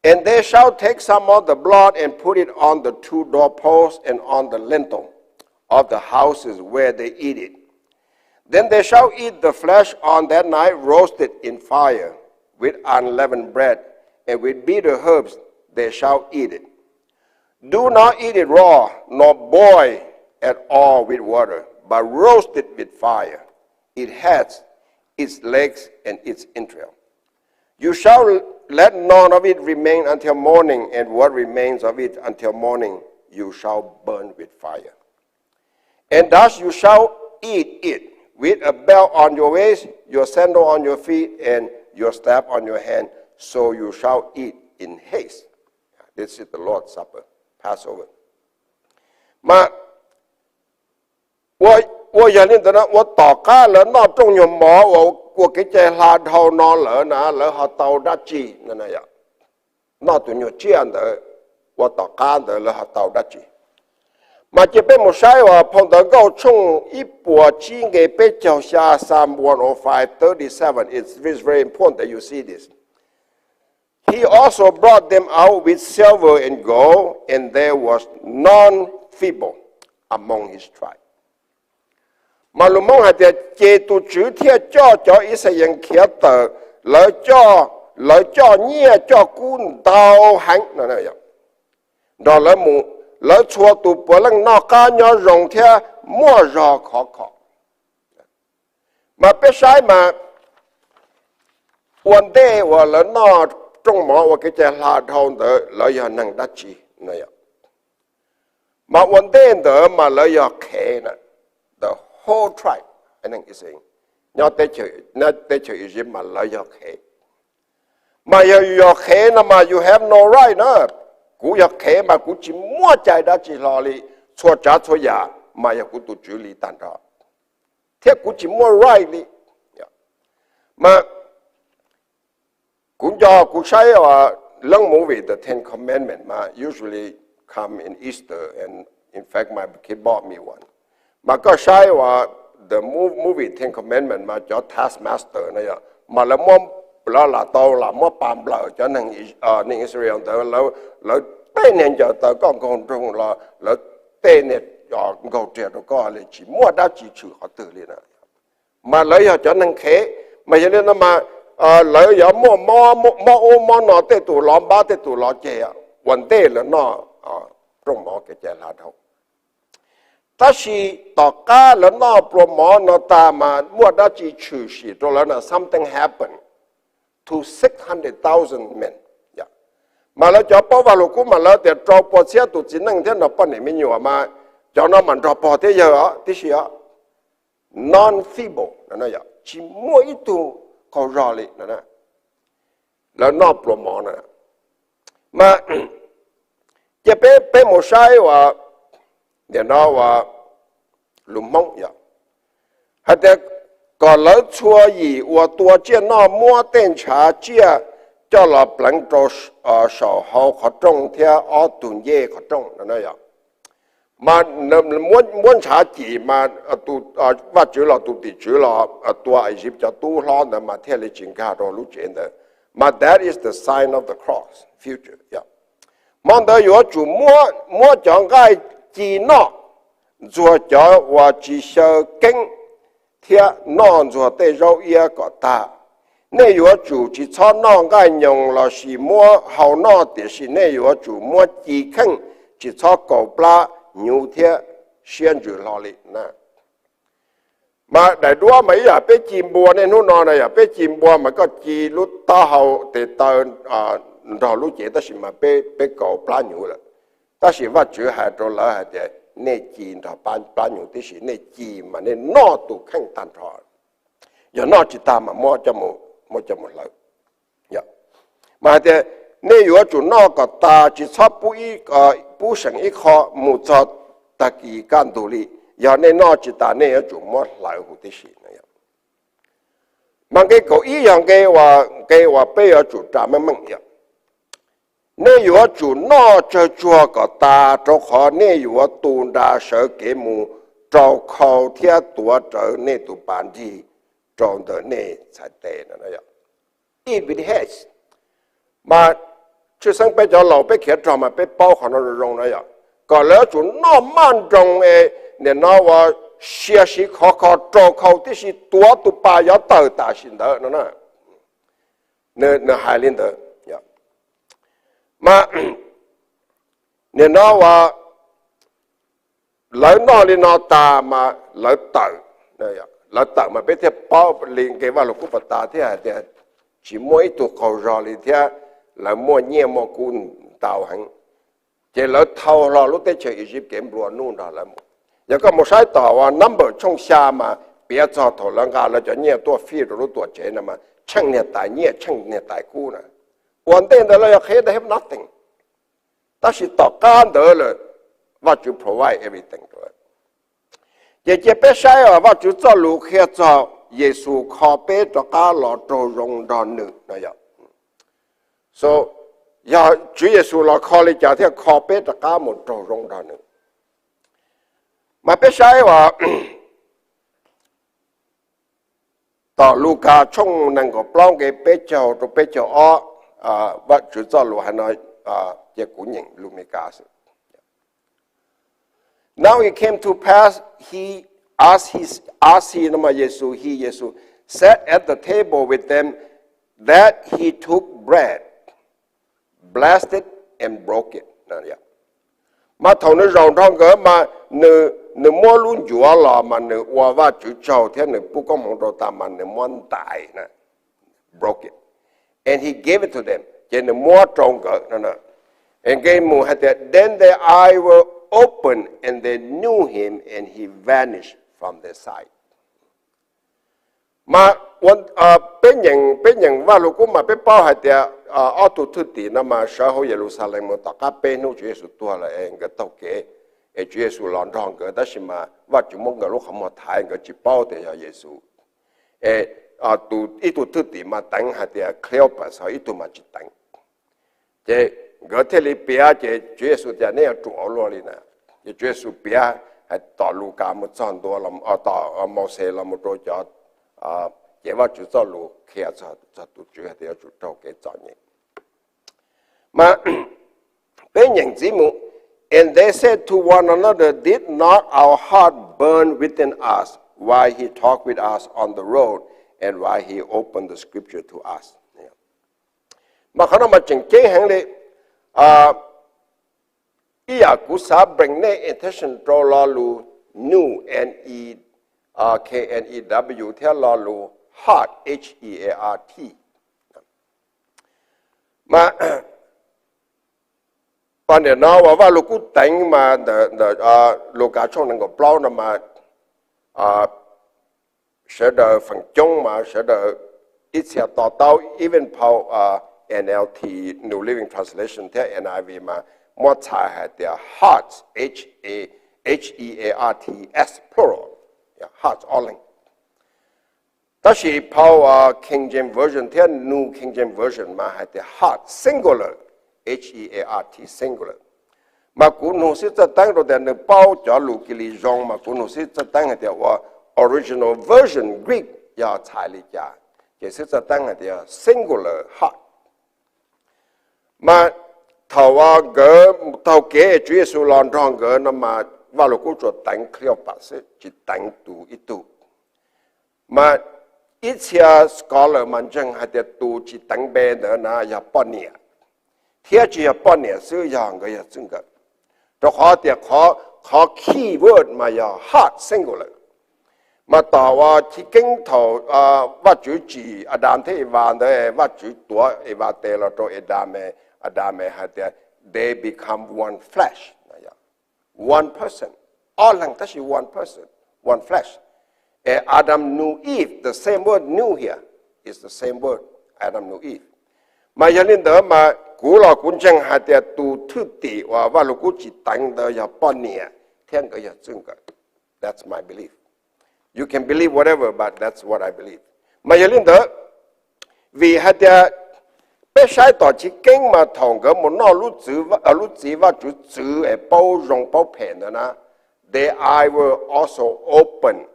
And they shall take some of the blood and put it on the two doorposts and on the lintel of the houses where they eat it. Then they shall eat the flesh on that night, roasted in fire, with unleavened bread and with bitter herbs they shall eat it. Do not eat it raw, nor boil at all with water, but roast it with fire, its heads, its legs, and its entrail. You shall let none of it remain until morning, and what remains of it until morning you shall burn with fire. And thus you shall eat it, with a belt on your waist, your sandal on your feet, and your staff on your hand, so you shall eat in haste. This is the Lord's Supper, Passover. Mas ua yog li ntawd no ua tom qab lawv noj rooj nyuag mov uas ua kev cai hla dhau no lawm na lawv ho tau dab tsi? Noj tus nyuag tsiaj ntawd ua tom qab ntawd lawv ho tau dab tsi? Mas cia peb mus saib uas phau ntawv Nkauj tshooj ib puas tsib nqe peb caug xya, Psalm one oh five thirty seven. It's very important that you see this. He also brought them out with silver and gold, and there was none feeble among his tribe. Mas lus Hmoob hais tias ces tus Tswv thiaj coj cov Yixalayees khiav tawm, lawv coj, lawv coj nyiaj coj kub ntau heev no nrog lawv mus, lawv txhua tus puav leej noj qab nyob zoo thiab muaj zog khov kho. Mas peb saib mas ua ntej uas lawv noj rooj mov ua kev cai hla dhau ntawd lawv yog neeg dab tsi? Mas ua ntej ntawd mas lawv yog qhev, the whole tribe, nyob teb chaws Iziv mas lawv yog qhev. Mas yog yus yog qhev no mas you have no right na. Kuv yog qhev mas kuv tsis muaj cai dab tsi hlo li, txhua tsav txhua yam mas yog kuv tus tswv li tag nrho, thiab kuv tsis muaj right li. Mas kuv nco kuv saib lub movie The Ten Commandments mas usually come in Easter and in fact my kid bought me one. Mas koj saib uas the movie Ten Commandments mas cov taskmaster no yog mas lawv muab, lawv lam tau lam muab pas nplawm cov neeg Israel ntawd, lawv tej niag ncaws taw koj nkaug nroog los lawv tej niag nkaug riam rau koj li, tsis muaj dab tsi tshwm qhov twg li na. Mas lawv yog cov neeg qhev, mas yog li no mas lawv yuav muaj mob ub mob no, tej tus lov npab tej tus lov ceg, ua ntej lawv noj rooj mov kev cai hla dhau. Tab sis tom qab lawv noj pluas mov no tas mas muaj dab tsi tshwm sim rau lawv na? Something happened to six hundred thousand men. Mas lawv cov paub Vaj Lug Kub mas lawv tias rau pua txhiab tus txiv neej thiab nws poj niam me nyuam mas cov no mas nrog pog thiab yawg os tib si os, non-feeble, tsis muaj ib tug qaug zog li. Lawv noj pluas mov na. Mas cia peb, peb mus saib uas nim no uas lus Hmoob yog hais tias kom lawv txhua yim uas tua tsiaj noj muab tej ntshav tsiaj coj los pleev rau saum hauv qhov rooj thiab ob tug ncej qhov rooj no yog. Mas muab ntshav cim mas Vajtswv los tus tim tswv los tua Iziv cov tub hlob ntawd mas thiaj li tsis nkag rau lub tsev ntawd. Mas that is the sign of the cross, future. Hmo ntawd yuav tsum muab cov nqaij ci noj, ntxuag cov uas tsis xyaw keeb, thiab noj ntxuag tej zaub iab kom tag. Nej yuav tsum tsis txhob noj nqaij nyoos lossis muab hau noj, tiam sis nej yuav tsum muab ci kheej, tsis txhob kaus plab hnyuv thiab siab ntsws hlo li. Mas daim duab mas ib yam peb ci npua niaj hnub no na yog, peb ci npua mas koj ci lub taub hau tes taw nrog lub cev, tab sis mas peb kaus plab hnyuv lawm. Tab sis Vajtswv hais rau lawv hais tias nej ci nrog plab hnyuv tib si, nej ci mas nej noj tus kheej tag nrho. Yog noj tsis tag mas muab coj mus hlawv. Mas hais tias nej yuav tsum noj kom tas, tsis txhob pub seem ib qho mus txog tag kis kaj ntug li. Yog nej noj tsis tas nej yuav tsum muab hlawv huv tib si. Mas nqe kaum ib yog nqe uas peb yuav tsum ras meej meej yog, nej yuav tsum noj tsawg tsuag kom tas, rau qhov nej yuav tu nra sawv kev mus rau khau thiab tuav rawv nej tus pas nrig rau ntawm nej txhais tes no. If it has, mas tshwj xeeb peb cov laus peb khiav rog mas peb paub qhov no zoo zoo no yog, kom lawv yuav tsum noj maj nroos es nim no uas sia siv khov kho rau khau tib si, tuav tus pas yuav tawm tam sim ntawd no. Nws hais li ntawd. Mas nim no uas lawv noj li no tas mas lawv tawm. Lawv tawm mas peb thiaj paub li nqe Vaj Lug Kub pas tas thiab hais tias tsis muaj ib tug qaug zog li thiab lawv muaj nyiaj muaj kub ntau heev. Ces lawv thau hlo lub teb chaws Iziv kev nplua nuj nrog lawv mus. Yog koj mus saib tom uas Number tshooj xya mas piav txog thaum lawv nqa lawv cov nyiaj tuaj fij rau lub tuam tsev no mas tsheej niag tais nyiaj tsheej niag tais kub na. Ua ntej ntawd lawv yog qhia they have nothing, tab sis tom qab ntawd lawm Vajtswv provide everything rau lawv. Ces cia peb saib Vajtswv txoj lus qhia txog Yexus kho peb rov qab los raug zoo nrog nws no yog. Yog Tswv Yexus los kho li cas thiaj kho peb rov qab mus raug zoo nrog nws? Mas peb saib uas tom Lukas tshooj nees nkaum plaub nqe peb caug rau peb caug ob, Vajtswv txoj lus hais no, ces kuv nyeem lus Meskas xwb. Now it came to pass, he, as he, as he, no mas Yexus, he, Yexus, sat at the table with them, that he took bread, blessed it, and broke it. Mas thaum nws zaum nrog nkawd mas nws muab lub ncuav los mas nws ua Vajtswv tsaug thiab nws pub koob hmoov rau tas mas nws muab ntais, broke it, and he gave it to them, ces nws muab rau nkawd. Nqe mus hais tias, then their eyes were opened and they knew him and he vanished from their sight. Mas peb nyeem, peb nyeem Vaj Lug Kub mas peb paub hais tias ob tug thwj tim no mas sawv hauv Yeluxalees mus tom qab peb hnub Tswv Yexus tuag lawm es nkawd taug kev, es Tswv Yexus los nrog nkawd tab sis mas Vajtswv muab nkawd lub qhov muag thaiv, nkawd tsis paub tias yog Yexus. Es ib tug thwj tim mas teev hais tias Cleopas, ho ib tug mas tsis teev. Ces nkawd thiaj li piav, ces Tswv Yexus tias, nej yuav ruam ua luaj li na. Ces Tswv Yexus piav hais tom Lukas mus txog ntua, tom Mauxes los mus rau cov, ces Vajtswv txoj lus qhia txog tus Tswv hais tias yuav tsum raug kev txom nyem. Mas peb nyeem ntxiv mus, and they said to one another, did not our heart burn within us while he talked with us on the road and while he opened the scripture to us? Mas qhov no mas tseem ceeb heev li. Ib yam kuv xav bring nej attention rau lo lus new, n e, k n e w, thiab lo lus heart, h e a r t. Mas nim no uas Vaj Lug Kub teev mas ntawm Lukas tshooj nees nkaum plaub no mas sawv daws feem coob mas sawv daws ib txhia to taub, even phau N L T, New Living Translation, thiab N I V mas muab txhais hais tias hearts, h a H E A R T S, plural, hearts, ob leeg. Tab sis phau King James Version thiab New King James Version mas hais tias heart, singular, H E A R T, singular. Mas kuv nug xib txawj teeb rau tias nws paub cov lus Kilis zoo, mas kuv nug xib txawj teeb hais tias ua original version Greek yog txhais li cas, ces xib txawj teeb hais tias singular heart. Mas thaum nkawd taug kev Tswv Yexus los nrog nkawd no mas Vaj Lug Kub tsuas teev Cleopas xwb, tsis teev tus ib tug. Mas ib txhia scholar mas ntseeg hais tias tus tsis teev npe ntawd na yog poj niam, thiab tsis yog poj niam xwb, yog nkawd yog txij nkawm. Rau qhov tias qhov key word mas yog heart, singular. Mas tom uas chiv keeb thaum Vajtswv tsim Adas thiab Evas ntawd, Vajtswv tuav Evas tes los rau Adas, Adas hais tias they become one flesh, one person, ob leeg tab sis one person, one flesh. As Adam knew Eve, the same word knew here is the same word Adam knew Eve. Mas yog li ntawd mas kuv los kuv ntseeg hais tias tus thwj tim uas Vaj Lug Kub tsis teev ntawd yog poj niam thiab nkawd yog txij nkawm. That's my belief. You can believe whatever, but that's what I believe. Mas yog li ntawd, vim hais tias peb saib tom chiv keeb mas thaum nkawd mus noj lub txiv Vajtswv txwv es paub zoo paub phem ntawd na, their eyes were also open,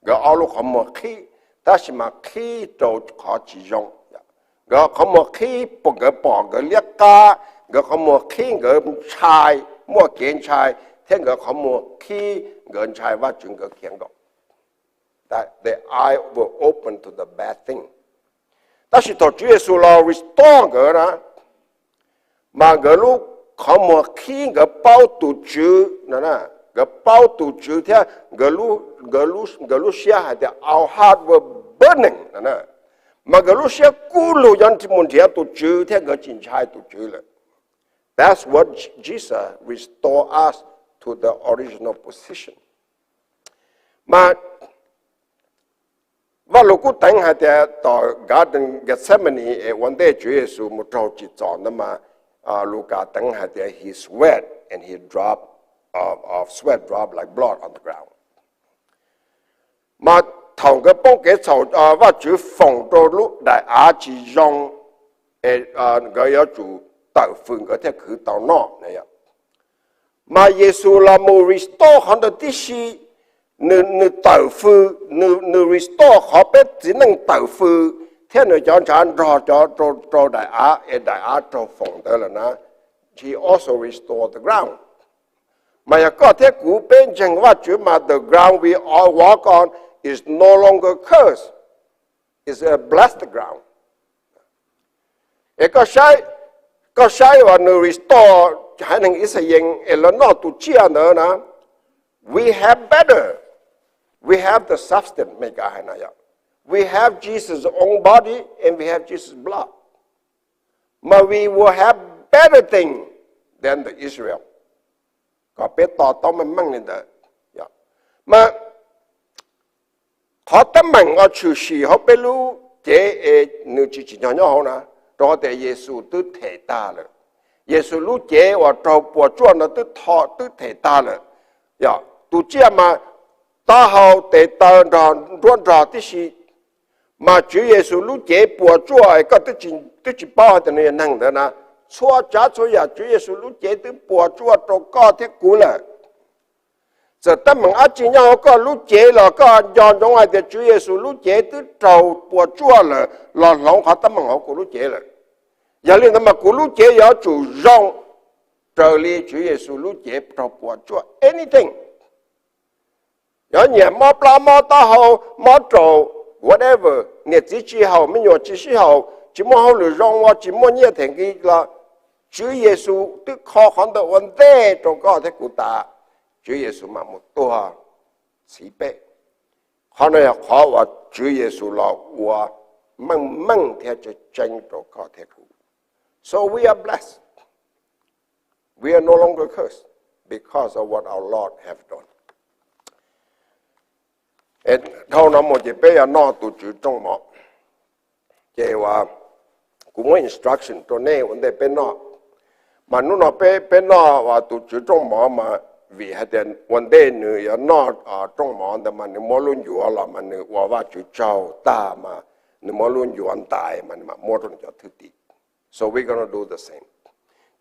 nkawd ob lub qhov muag qhib, tab sis mas qhib rau qhov tsis zoo. Nkawd qhov muag qhib, nkawd pom nkawd liab qab, nkawd qhov muag qhib, nkawd ntshai, muaj kev ntshai, thiab nkawd qhov muag qhib, nkawd ntshai Vajtswv, nkawd khiav nkaum. Their eyes were open to the bad thing. Tab sis thaum Tswv Yexus los restore nkawd na, mas nkawd lub qhov muag qhib, nkawd paub tus Tswv, nkawd paub tus Tswv thiab nkawd lub siab hais tias our heart were burning, mas nkawd lub siab kub lug yuav mus nrhiav tus Tswv thiab nkawd tsis ntshai tus Tswv lawm. That's what Jesus restore us to the original position. Mas Vaj Lug Kub teev hais tias tom Garden Gethsemane es ua ntej Tswv Yexus mus raug tsim txom ntawd mas Lukas teev hais tias he sweat and he drop, sweat drop like blood on the ground. Mas thaum nkawd poob kev txhaum, Vajtswv foom rau lub daim av tsis zoo, nkawd yuav tsum tawm fws nkawd thiaj khwv tau noj. Mas Yexus los mus restore qhov ntawd tib si, nws tawm fws, nws restore qhov peb txiv neej tawm fws thiab nws cov ntshav nrog cov rau daim av es daim av raug foom ntawd lawm na. He also restore the ground. Mas yog koj thiab kuv peb ntseeg Vajtswv mas the ground we all walk on is no longer cursed, is a blessed ground. Es koj saib uas nws restore haiv neeg Yixalayees es lawv noj tus tsiaj ntawd na, we have better, we have the substance, Meskas hais no, we have Jesus' own body and we have Jesus' blood. Mas we will have better thing than the Israel. Kom peb to taub meej meej li ntawd. Mas qhov teeb meem uas tshwm sim hauv peb lub cev es nws tsis tsim nyog nyob hauv na, rau qhov tias Yexus twb them tag lawm. Yexus lub cev uas raug puas tsuaj no twb them tag lawm. Tus tsiaj mas taub hau tes taw nrog nruab nrog tib si. Mas Tswv Yexus lub cev puas tsuaj es koj twb tsis paub hais tias nws yog neeg ntawd na. Txhua tsav txhua yam Tswv Yexus lub cev twb puas tsuaj rau koj thiab kuv lawm. Txawm teeb meem dab tsi nyob hauv koj lub cev los koj nco ntsoov hais tias Tswv Yexus lub cev twb raug puas tsuaj lawm los hloov qhov teeb meem hauv kuv lub cev lawm. Yog li ntawd mas kuv lub cev yuav tsum zoo raws li Tswv Yexus lub cev raug puas tsuaj anything. Yog nyiam mob plab mob taub hau, mob raum, whatever, niam txiv tsis haum, me nyuam tsis sib haum, tsis muaj hauj lwm zoo ua, tsis muaj nyiaj them nqi los, Tswv Yexus twb kho qhov ntawd ua ntej rau koj thiab kuv tas, Tswv Yexus mam mus tuag txhiv peb. Qhov no yog qhov uas Tswv Yexus los ua meej meej thiab tseeb tseeb rau koj thiab kuv. So we are blessed. We are no longer cursed because of what our Lord have done. Dhau no mus ces peb yuav noj tus Tswv rooj mov. Ces kuv muab instruction rau nej ua ntej peb noj. Mas hnub no peb noj tus Tswv rooj mov mas vim hais tias ua ntej nws yuav noj rooj mov ntawd mas nws muab lub ncuav los mas nws ua Vajtswv tsaug tag mas nws muab lub ncuav ntais mas nws mam muab rau nws cov thwj tim. So we gonna do the same.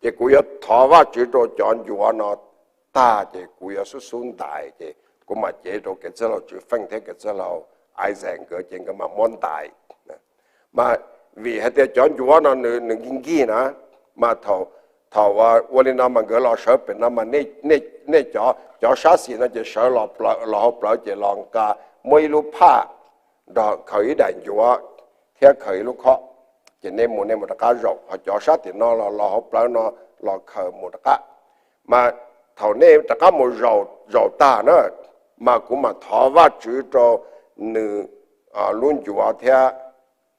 Ces kuv yuav thov Vajtswv rau cov ncuav no tag ces kuv yuav xub xub ntais ces kuv mam cev rau kev txwj laug Tswv Feej thiab kev txwj laug Isaac nkawd ces nkawd mam muab ntais. Mas vim hais tias cov ncuav no nws nkig nkig na, mas thaum ua li no mas nkawd los sawv pem no mas nej cov sab xis no ces sawv los hauv plawv ces los nqa, muab ib lub phaj nrog khaws ib daim ncuav thiab khaws ib lub khob, ces nej mus nej mus rov qab zaum, ho cov sab tim no los los hauv plawv no los khaws mus rov qab. Mas thaum nej rov qab mus zaum tag na, mas kuv mam thov Vajtswv rau nws lub ncuav thiab.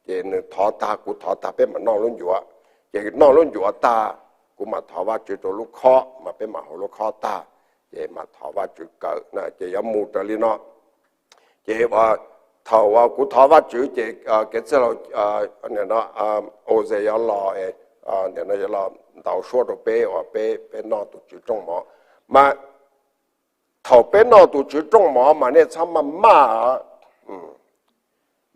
Ces nws thov tag kuv thov tag peb mam noj lub ncuav. Ces noj lub ncuav tag, kuv mam thov Vajtswv rau lub khob mas peb mam haus lub khob tag, ces mam thov Vajtswv kaw na, ces yuav mus raws li no. Ces thaum kuv thov Vajtswv ces kev txwj laug Ose yuav los, yuav los ntaus suab rau peb uas peb noj tus Tswv rooj mov. Mas thaum peb noj tus Tswv rooj mov mas nej txhob maj maj,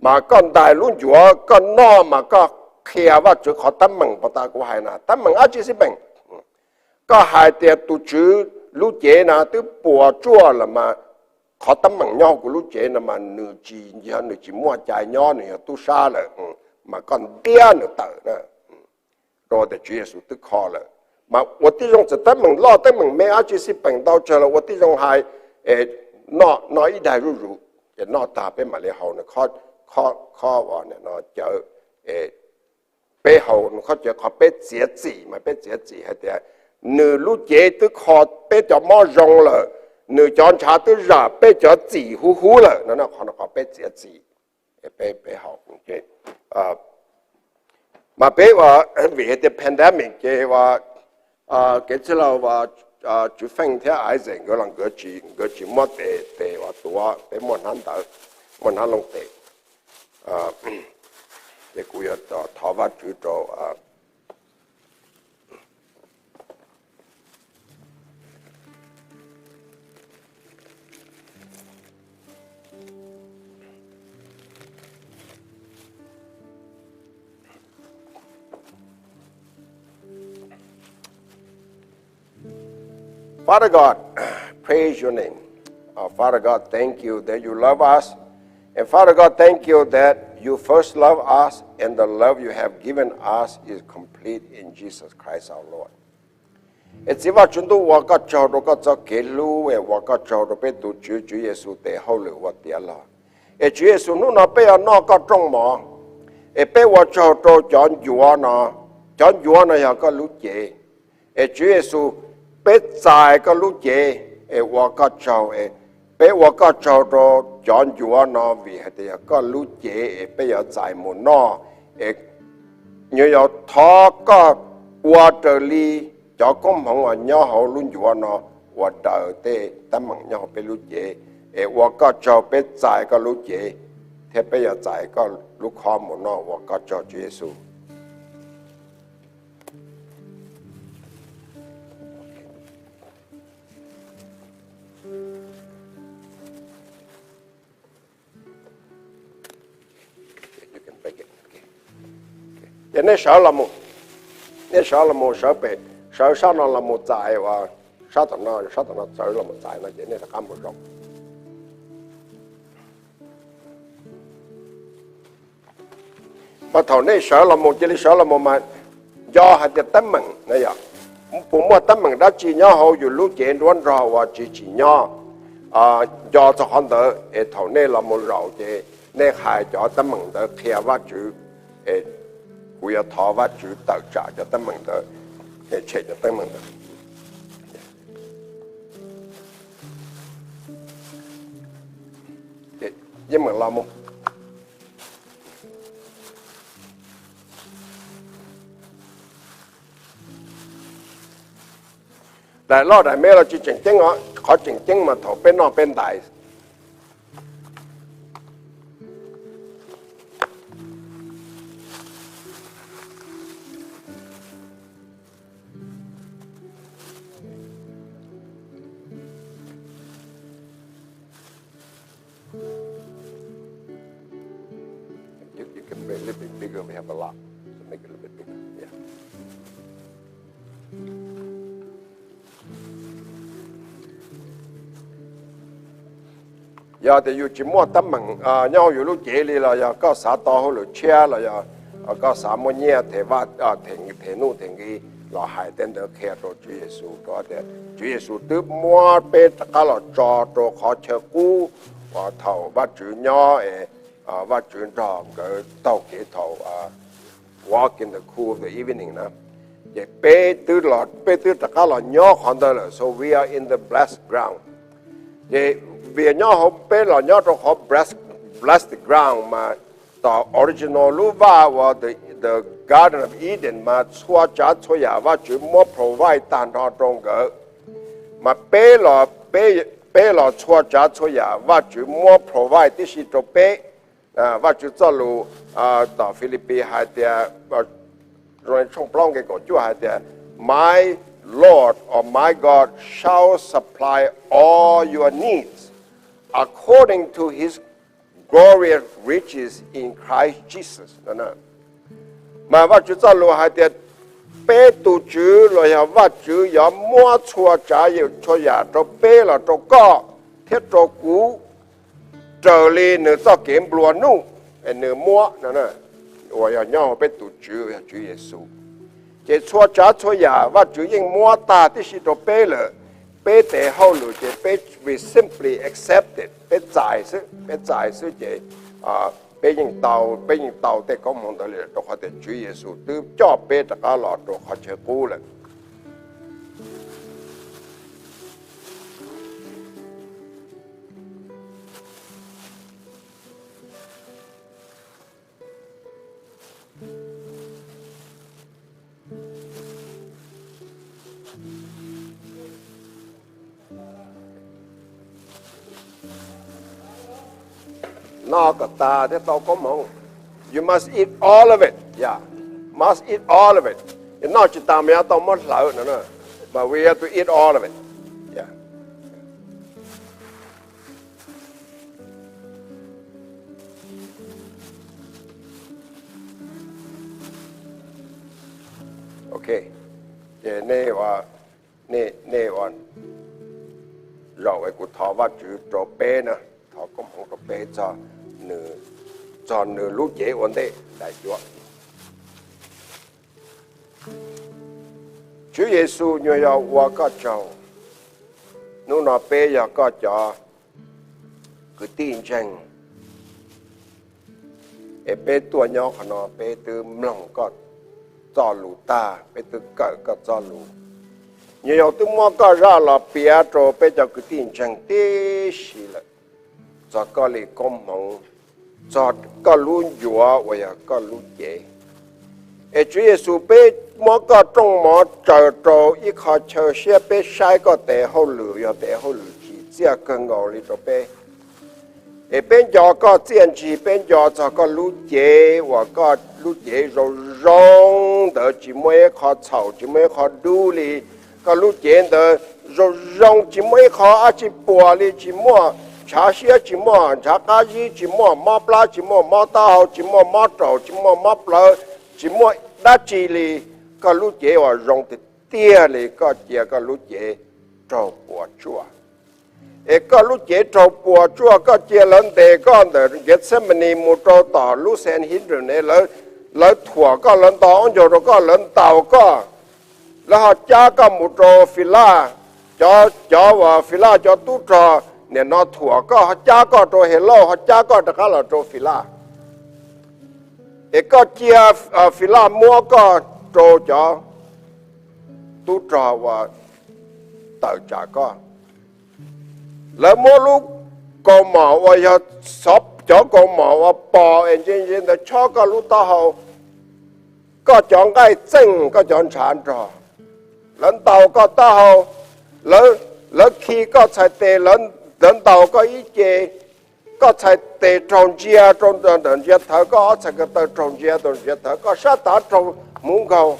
mas koj ntais lub ncuav koj noj mas koj qhia Vajtswv qhov teeb meem, pas tas kuv hais na teeb meem dab tsi xij peem. Koj hais tias tus Tswv lub cev no twb puas tsuaj lawm mas qhov teeb meem nyob hauv kuv lub cev no mas nws tsis yog, nws tsis muaj cai nyob, nws yog tub sab lawm, mas koj ntiab nws tawm rau tias Tswv Yexus twb kho lawm. Mas ua tib zoo txawm teeb meem loj teeb meem me dab tsi xij peem ntau tsawg los ua tib zoo hais, noj ib daig zuj zus, ces noj tag peb mam li haus nws khob cawv. Peb haus nws khob cawv qhov peb txiav txim mas peb txiav txim hais tias nws lub cev twb kho peb cov mob zoo lawm, nws cov ntshav twb zam peb cov txim huv huv lawm no, qhov no qhov peb txiav txim. Peb haus, mas peb ua, vim hais tias pandemic ces ua kev txwj laug Tswv Feej thiab Isaac nkawd los nkawd tsis muab tes, tes uas tuav, peb muaj hnab ntawd, muaj hnab looj tes. Ces kuv yuav thov Vajtswv rau Father God, praise your name. Uh, Father God, thank you that you love us. And Father God, thank you that you first love us and the love you have given us is complete in Jesus Christ our Lord. Es Txiv Vajtswv ntuj, ua koj tsaug rau koj txoj kev hlub, es ua koj tsaug rau peb tus Tswv, Tswv Yexus tes hauj lwm ua tiav los. Es Tswv Yexus, hnub no peb yuav noj koj rooj mov, es peb ua tsaug rau cov ncuav no. Cov ncuav no yog koj lub cev. Es Tswv Yexus, peb txais koj lub cev, es ua koj tsaug, es peb ua koj tsaug rau cov ncuav no vim hais tias yog koj lub cev es peb yuav txais mus noj, es yuav thov koj ua raws li cov koob hmoov uas nyob hauv lub ncuav no ua raws tej teeb meem nyob hauv peb lub cev, es ua koj tsaug peb txais koj lub cev, thiab peb yuav txais koj lub khob mus noj, ua koj tsaug Tswv Yexus. Ces nej sawv los mus, nej sawv los mus sawv pem, sawv sab no los mus txais, sab tom no, sab tom no sawv los mus txais no ces nej rov qab mus zaum. Mas thaum nej sawv los mus, cia li sawv los mus mas nco hais tias teeb meem na yog, puas muaj teeb meem dab tsi nyob hauv yus lub cev nruab nrog uas tsis tsim nyog, nco txog qhov ntawd es thaum nej los mus zaum ces nej hais cov teeb meem ntawd qhia Vajtswv, es kuv yuav thov Vajtswv tawm tsam cov teeb meem ntawd, es tshem cov teeb meem ntawd. Yeej meem los mus. Daim loj daim me los tsis tseem ceeb os, qhov tseem ceeb mas thaum peb noj peb ntais. Can make a little bit bigger, we have a lot. So make it a little bit bigger. Yeah. Yog tias yus tsis muaj teeb meem nyob hauv yus lub cev li los yog koj xav tau hauj lwm tshiab los yog koj xav muaj nyiaj them vaj, them nuj them nqi los hais tej ntawd qhia rau Tswv Yexus rau tias Tswv Yexus twb muab peb rov qab los tso rau qhov chaw qub uas thaum Vajtswv nyob es Vajtswv nrog nkawd taug kev thaum walk in the cool of the evening na. Ces peb twb, peb twb rov qab los nyob qhov ntawd lawm, so we are in the blessed ground. Ces vim nyob hauv, peb los nyob rau qhov blessed ground mas tom original lub vaj uas the Garden of Eden mas txhua tsav txhua yam Vajtswv muab provide tag nrho rau nkawd. Mas peb los, peb los txhua tsav txhua yam Vajtswv muab provide tib si rau peb. Vajtswv txoj lus tom Philippians hais tias, tshooj plaub nqe kaum cuaj hais tias, My Lord or my God shall supply all your needs according to his glorious riches in Christ Jesus. Mas Vajtswv txoj lus hais tias peb tus Tswv los yog Vajtswv yuav muab txhua tsav txhua yam rau peb los rau koj thiab rau kuv raws li nws txoj kev nplua nuj nws muab, uas yog nyob hauv peb tus Tswv yog Tswv Yexus. Ces txhua tsav txhua yam Vajtswv yeej muab tag tib si rau peb lawm. Peb tes hauj lwm ces peb, we simply accept it, peb txais xwb, peb txais xwb ces peb yeej tau, peb yeej tau tej koob hmoov ntawd li rau qhov tias Tswv Yexus twb coj peb rov qab los rau qhov chaw qub lawm. Noj kom tas thiaj tau koob hmoov. You must eat all of it. Yeah. Must eat all of it. Yog noj tsis tas mas yuav tau muab hlawv no. But we have to eat all of it. Yeah. Ok, ces nej, nej ua zaum es kuv thov Vajtswv rau peb na, thov koob hmoov rau peb txog nws lub cev ua ntej daim duab. Tswv Yexus nyuag yog ua koj tsaug, hnub no peb yog koj cov kwv tij ntseeg, es peb tuaj nyob qhov no peb twb mloog koj txoj lus tag, peb twb kawm koj txoj lus. Nyuag yog twb muab koj zaj los piav rau peb cov kwv tij ntseeg tib si lawm, txog koj li koob hmoov, txog koj lub ncuav uas yog koj lub cev. Es Tswv Yexus, peb muab koj rooj mov tsaws rau ib qho chaw siab, peb saib koj tes hauj lwm yog tes hauj lwm tsim txiaj kawg nkaus li rau peb. Es peb nco koj txiaj ntsig, peb nco txog koj lub cev uas koj lub cev zoo zoo ntawd tsis muaj ib qho txhaum tsis muaj ib qho dub li. Koj lub cev ntawd zoo zoo tsis muaj ib qho dab tsi puas li, tsis muaj ntshav siab tsis muaj ntshav qab zib, tsis muaj mob plab tsis muaj mob taub hau tsis muaj mob raum tsis muaj mob plawv, tsis muaj dab tsi li. Koj lub cev uas zoo tiag tiag li, koj cia koj lub cev raug puas tsuaj. Es koj lub cev raug puas tsuaj, koj cia lawv ntes koj ntawm Gethsemane mus rau tom lub Sanhedrin, lawv thuam koj, lawv nto ob ncaug rau koj, lawv ntaus koj, lawv ho cab koj mus rau Filaj, cov, cov uas Filaj cov tub rog nim no thuam koj, ho cab koj rau Helauj, ho cab koj rov qab los rau Filaj. Es koj cia Filaj muab koj rau cov tub rog uas tawm tsam koj. Lawv muab lub kaus mom uas yog xov, cov kaus mom uas pos es ntse ntse ntawd chob koj lub taub hau, koj cov nqaij txeej, koj cov ntshav nrog. Lawv ntaus koj taub hau, lawv khi koj txhais tes, lawv ntaus koj ib ce, koj txhais tes raug ntsia rau ntawm ntsia thawv, koj ob txhais ko taw raug ntsia rau ntsia thawv, koj sab tav raug hmuv nkaug.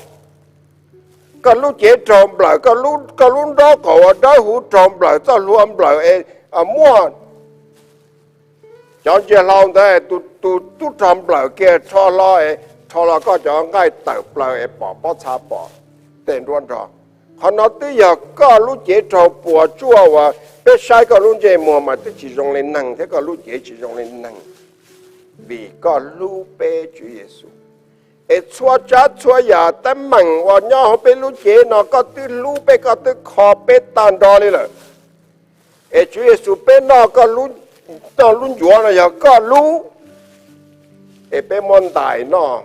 Koj lub cev raug nplawm, koj lub nraub qaum uas dawb huv raug nplawm, txoj hlua nplawm es muaj Cov ntsia hlau ntawd, tus tub rog nplawm kiag rho hlo, rho hlo koj cov nqaij tawm plaws es pom pob txha pom tej nruab nrog. Qhov no twb yog koj lub cev raug puas tsuaj uas peb saib koj lub ntsej muag mas twb tsis zoo li neeg thiab koj lub cev tsis zoo li neeg, vim koj hlub peb Tswv Yexus. Es txhua tsav txhua yam teeb meem uas nyob hauv peb lub cev no koj twb hlub peb, koj twb kho peb tag nrho li lawm. Es Tswv Yexus, peb noj koj, noj lub ncuav no yog koj lub, es peb muab ntais noj,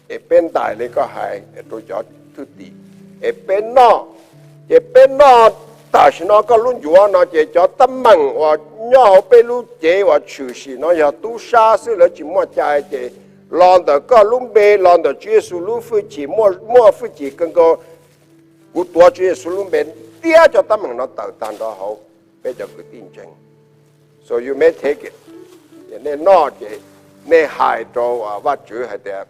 es peb ntais li koj hais rau cov thwj tim, es peb noj, ces peb noj tam sim no koj lub ncuav no ces cov teeb meem uas nyob hauv peb lub cev uas tshwm sim no yog tub sab xwb, lawv tsis muaj cai, ces los ntawm koj lub npe, los ntawm Tswv Yexus lub hwj chim, muaj hwj chim kawg nkaus, kuv tuav Tswv Yexus lub npe ntiab cov teeb meem no tawm tag nrho hauv peb cov kwv tij ntseeg. So you may take it. Nej noj ces nej hais rau Vajtswv hais tias,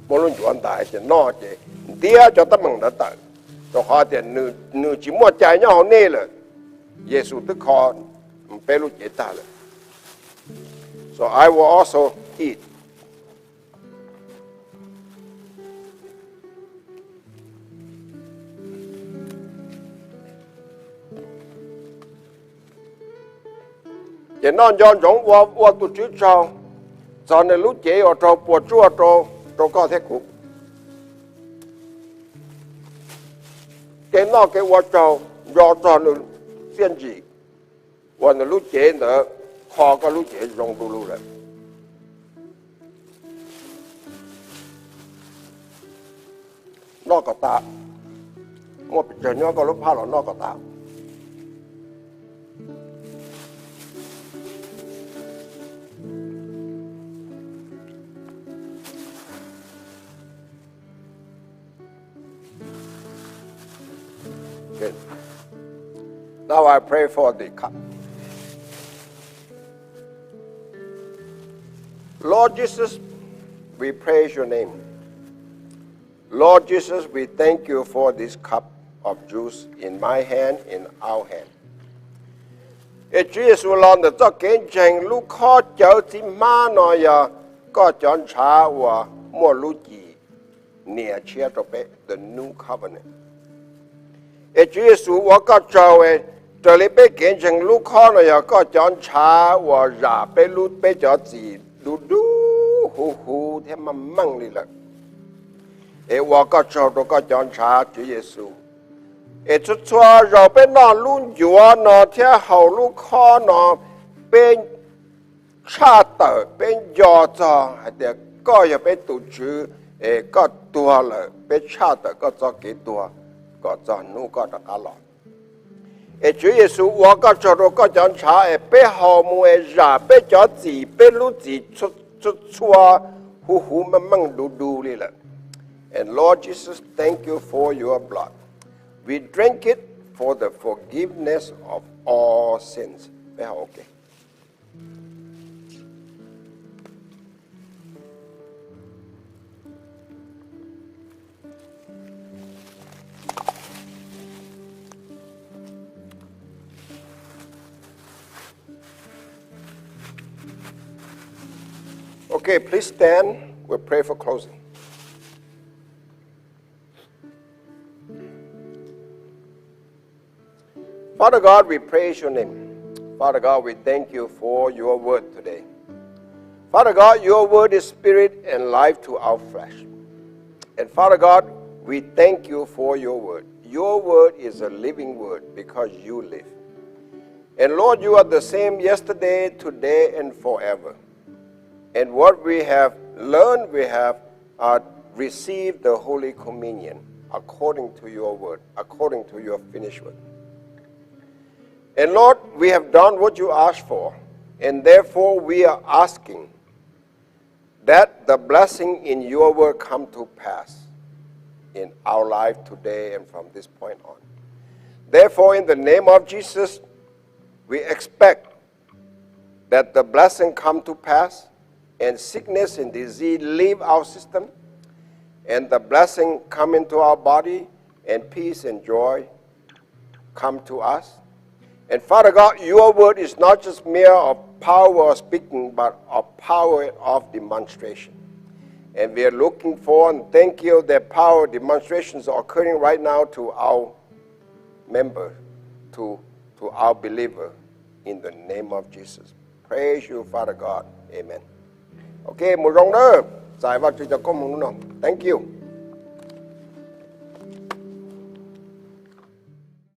muab lub ncuav ntais ces noj ces ntiab cov teeb meem ntawd tawm, rau qhov tias nws tsis muaj cai nyob hauv nej lawm. Yexus twb kho peb lub cev tag lawm. So I will also eat. Ces noj nco ntsoov ua tus Tswv tsaug txog nws lub cev uas raug puas tsuaj rau koj thiab kuv. Kev noj kev ua tsaug nco txog nws txiaj ntsim uas nws lub cev ntawd kho koj lub cev zoo du lug lawm. Noj kom tas, muaj pes tsawg nyob koj lub phab los noj kom tas. Now I pray for the cup. Lord Jesus, we praise your name. Lord Jesus, we thank you for this cup of juice in my hand, in our hand. Es Tswv Yexus, los ntawm txoj kev ntseeg lub khob cawv txiv hmab no yog koj cov ntshav uas muaj lub cim nias tshiab rau peb, the new covenant. Es Tswv Yexus ua koj tsaug, raws li peb kev ntseeg lub khob no yog koj cov ntshav uas zam peb lub, peb cov txim du du huv huv thiab meej meej li lawm. Es ua koj tsaug rau koj cov ntshav Tswv Yexus. Es txhua txhua zaus peb noj lub ncuav no thiab haus lub khob no, peb tshaj tawm, peb nco txog hais tias koj yog peb tus Tswv, es koj tuag lawm, peb tshaj tawm koj txoj kev tuag kom txog hnub koj rov qab los. Es Tswv Yexus ua koj tsaug rau koj cov ntshav es peb haus mus es zam peb cov txim, peb lub txim txhua txhua huv huv meej meej du du li lawm. And Lord Jesus, thank you for your blood. We drink it for the forgiveness of all sins. Peb haus ua ke. Okay, please stand. We'll pray for closing. Father God, we praise your name. Father God, we thank you for your word today. Father God, your word is spirit and life to our flesh. And Father God, we thank you for your word. Your word is a living word because you live. And Lord, you are the same yesterday, today, and forever. And what we have learned, we have uh, received the Holy Communion according to your word, according to your finished work. And Lord, we have done what you asked for, and therefore we are asking that the blessing in your word come to pass in our life today and from this point on. Therefore, in the name of Jesus, we expect that the blessing come to pass, and sickness and disease leave our system, and the blessing come into our body, and peace and joy come to us. And Father God, your word is not just mere of power of speaking, but of power of demonstration. And we are looking for and thank you that power demonstrations are occurring right now to our member, to, to our believer, in the name of Jesus. Praise you, Father God. Amen. Ok, mus zoo na. Txais Vaj Tswv cov koob hmoov hnub no. Thank you.